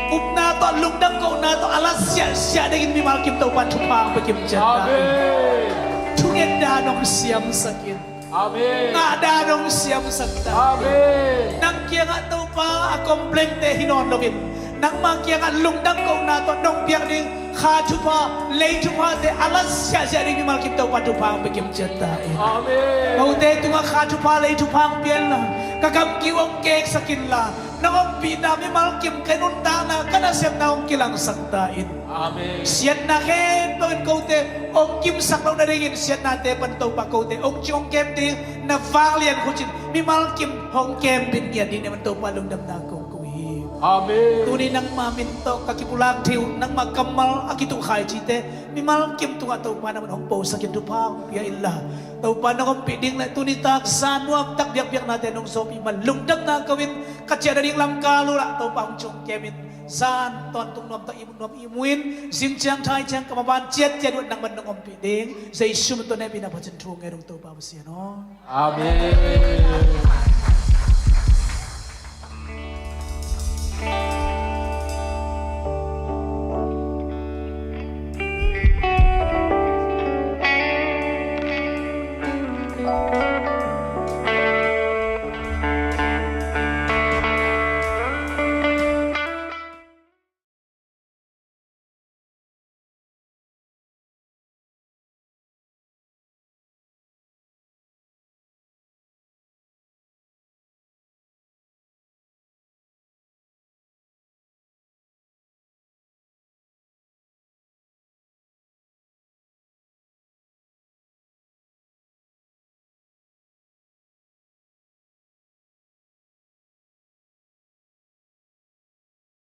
upna tawh lungdam kohna tawh a la siahsiah dingin mimal kim Topa thupha hong pia kim ciat ta. Amen. Thunget dan hong siamsak in. Amen. Ngah dan hong siamsak ta. Amen. Nang kiangah Topa a complain-te hi nawn loin, nangma kiangah lungdam kohna tawh nong piak ding kha thupha, lei thuphate a la siahsiah ding mimal kim Topa thupha hong pia kim ciat ta in. Amen. Kote tungah kha thupha, lei thupha hong pia inla, ka gamgi uh hong keksak inla, nong ompihna mimal kim ka nuntakna, ka nasepna hong kilangsak ta in. Amen. Siatna khempeuh in kote hong kimsak loh nadingin siatnate pan Topa kote hong ciong kem ding na vanglian khutin mimal kim hong kempit ngiat ding na man Topa lungdamna kong ko hi. Amen. Tuni nangma min tawh ka kipulak thei uh, nangma kammal a kituh khaici te mimal kim tungah Topa na man hong posak in thupha hong pia inla, Topa nong ompih ding le tuni tak zan nuam tak biakpiaknate nong sawpih man lungdamna ko in, ka ciah nading lamkal uh lah Topa hong ciong kem in, zan tawntung nuam tak ihmu nuam ihmu in, zing ciang thai ciang ka maban ciat ciat uh nang man nong ompih ding Jesu min tawh na hehpihna phat in thu ngen ung Topa Pasian aw. Amen.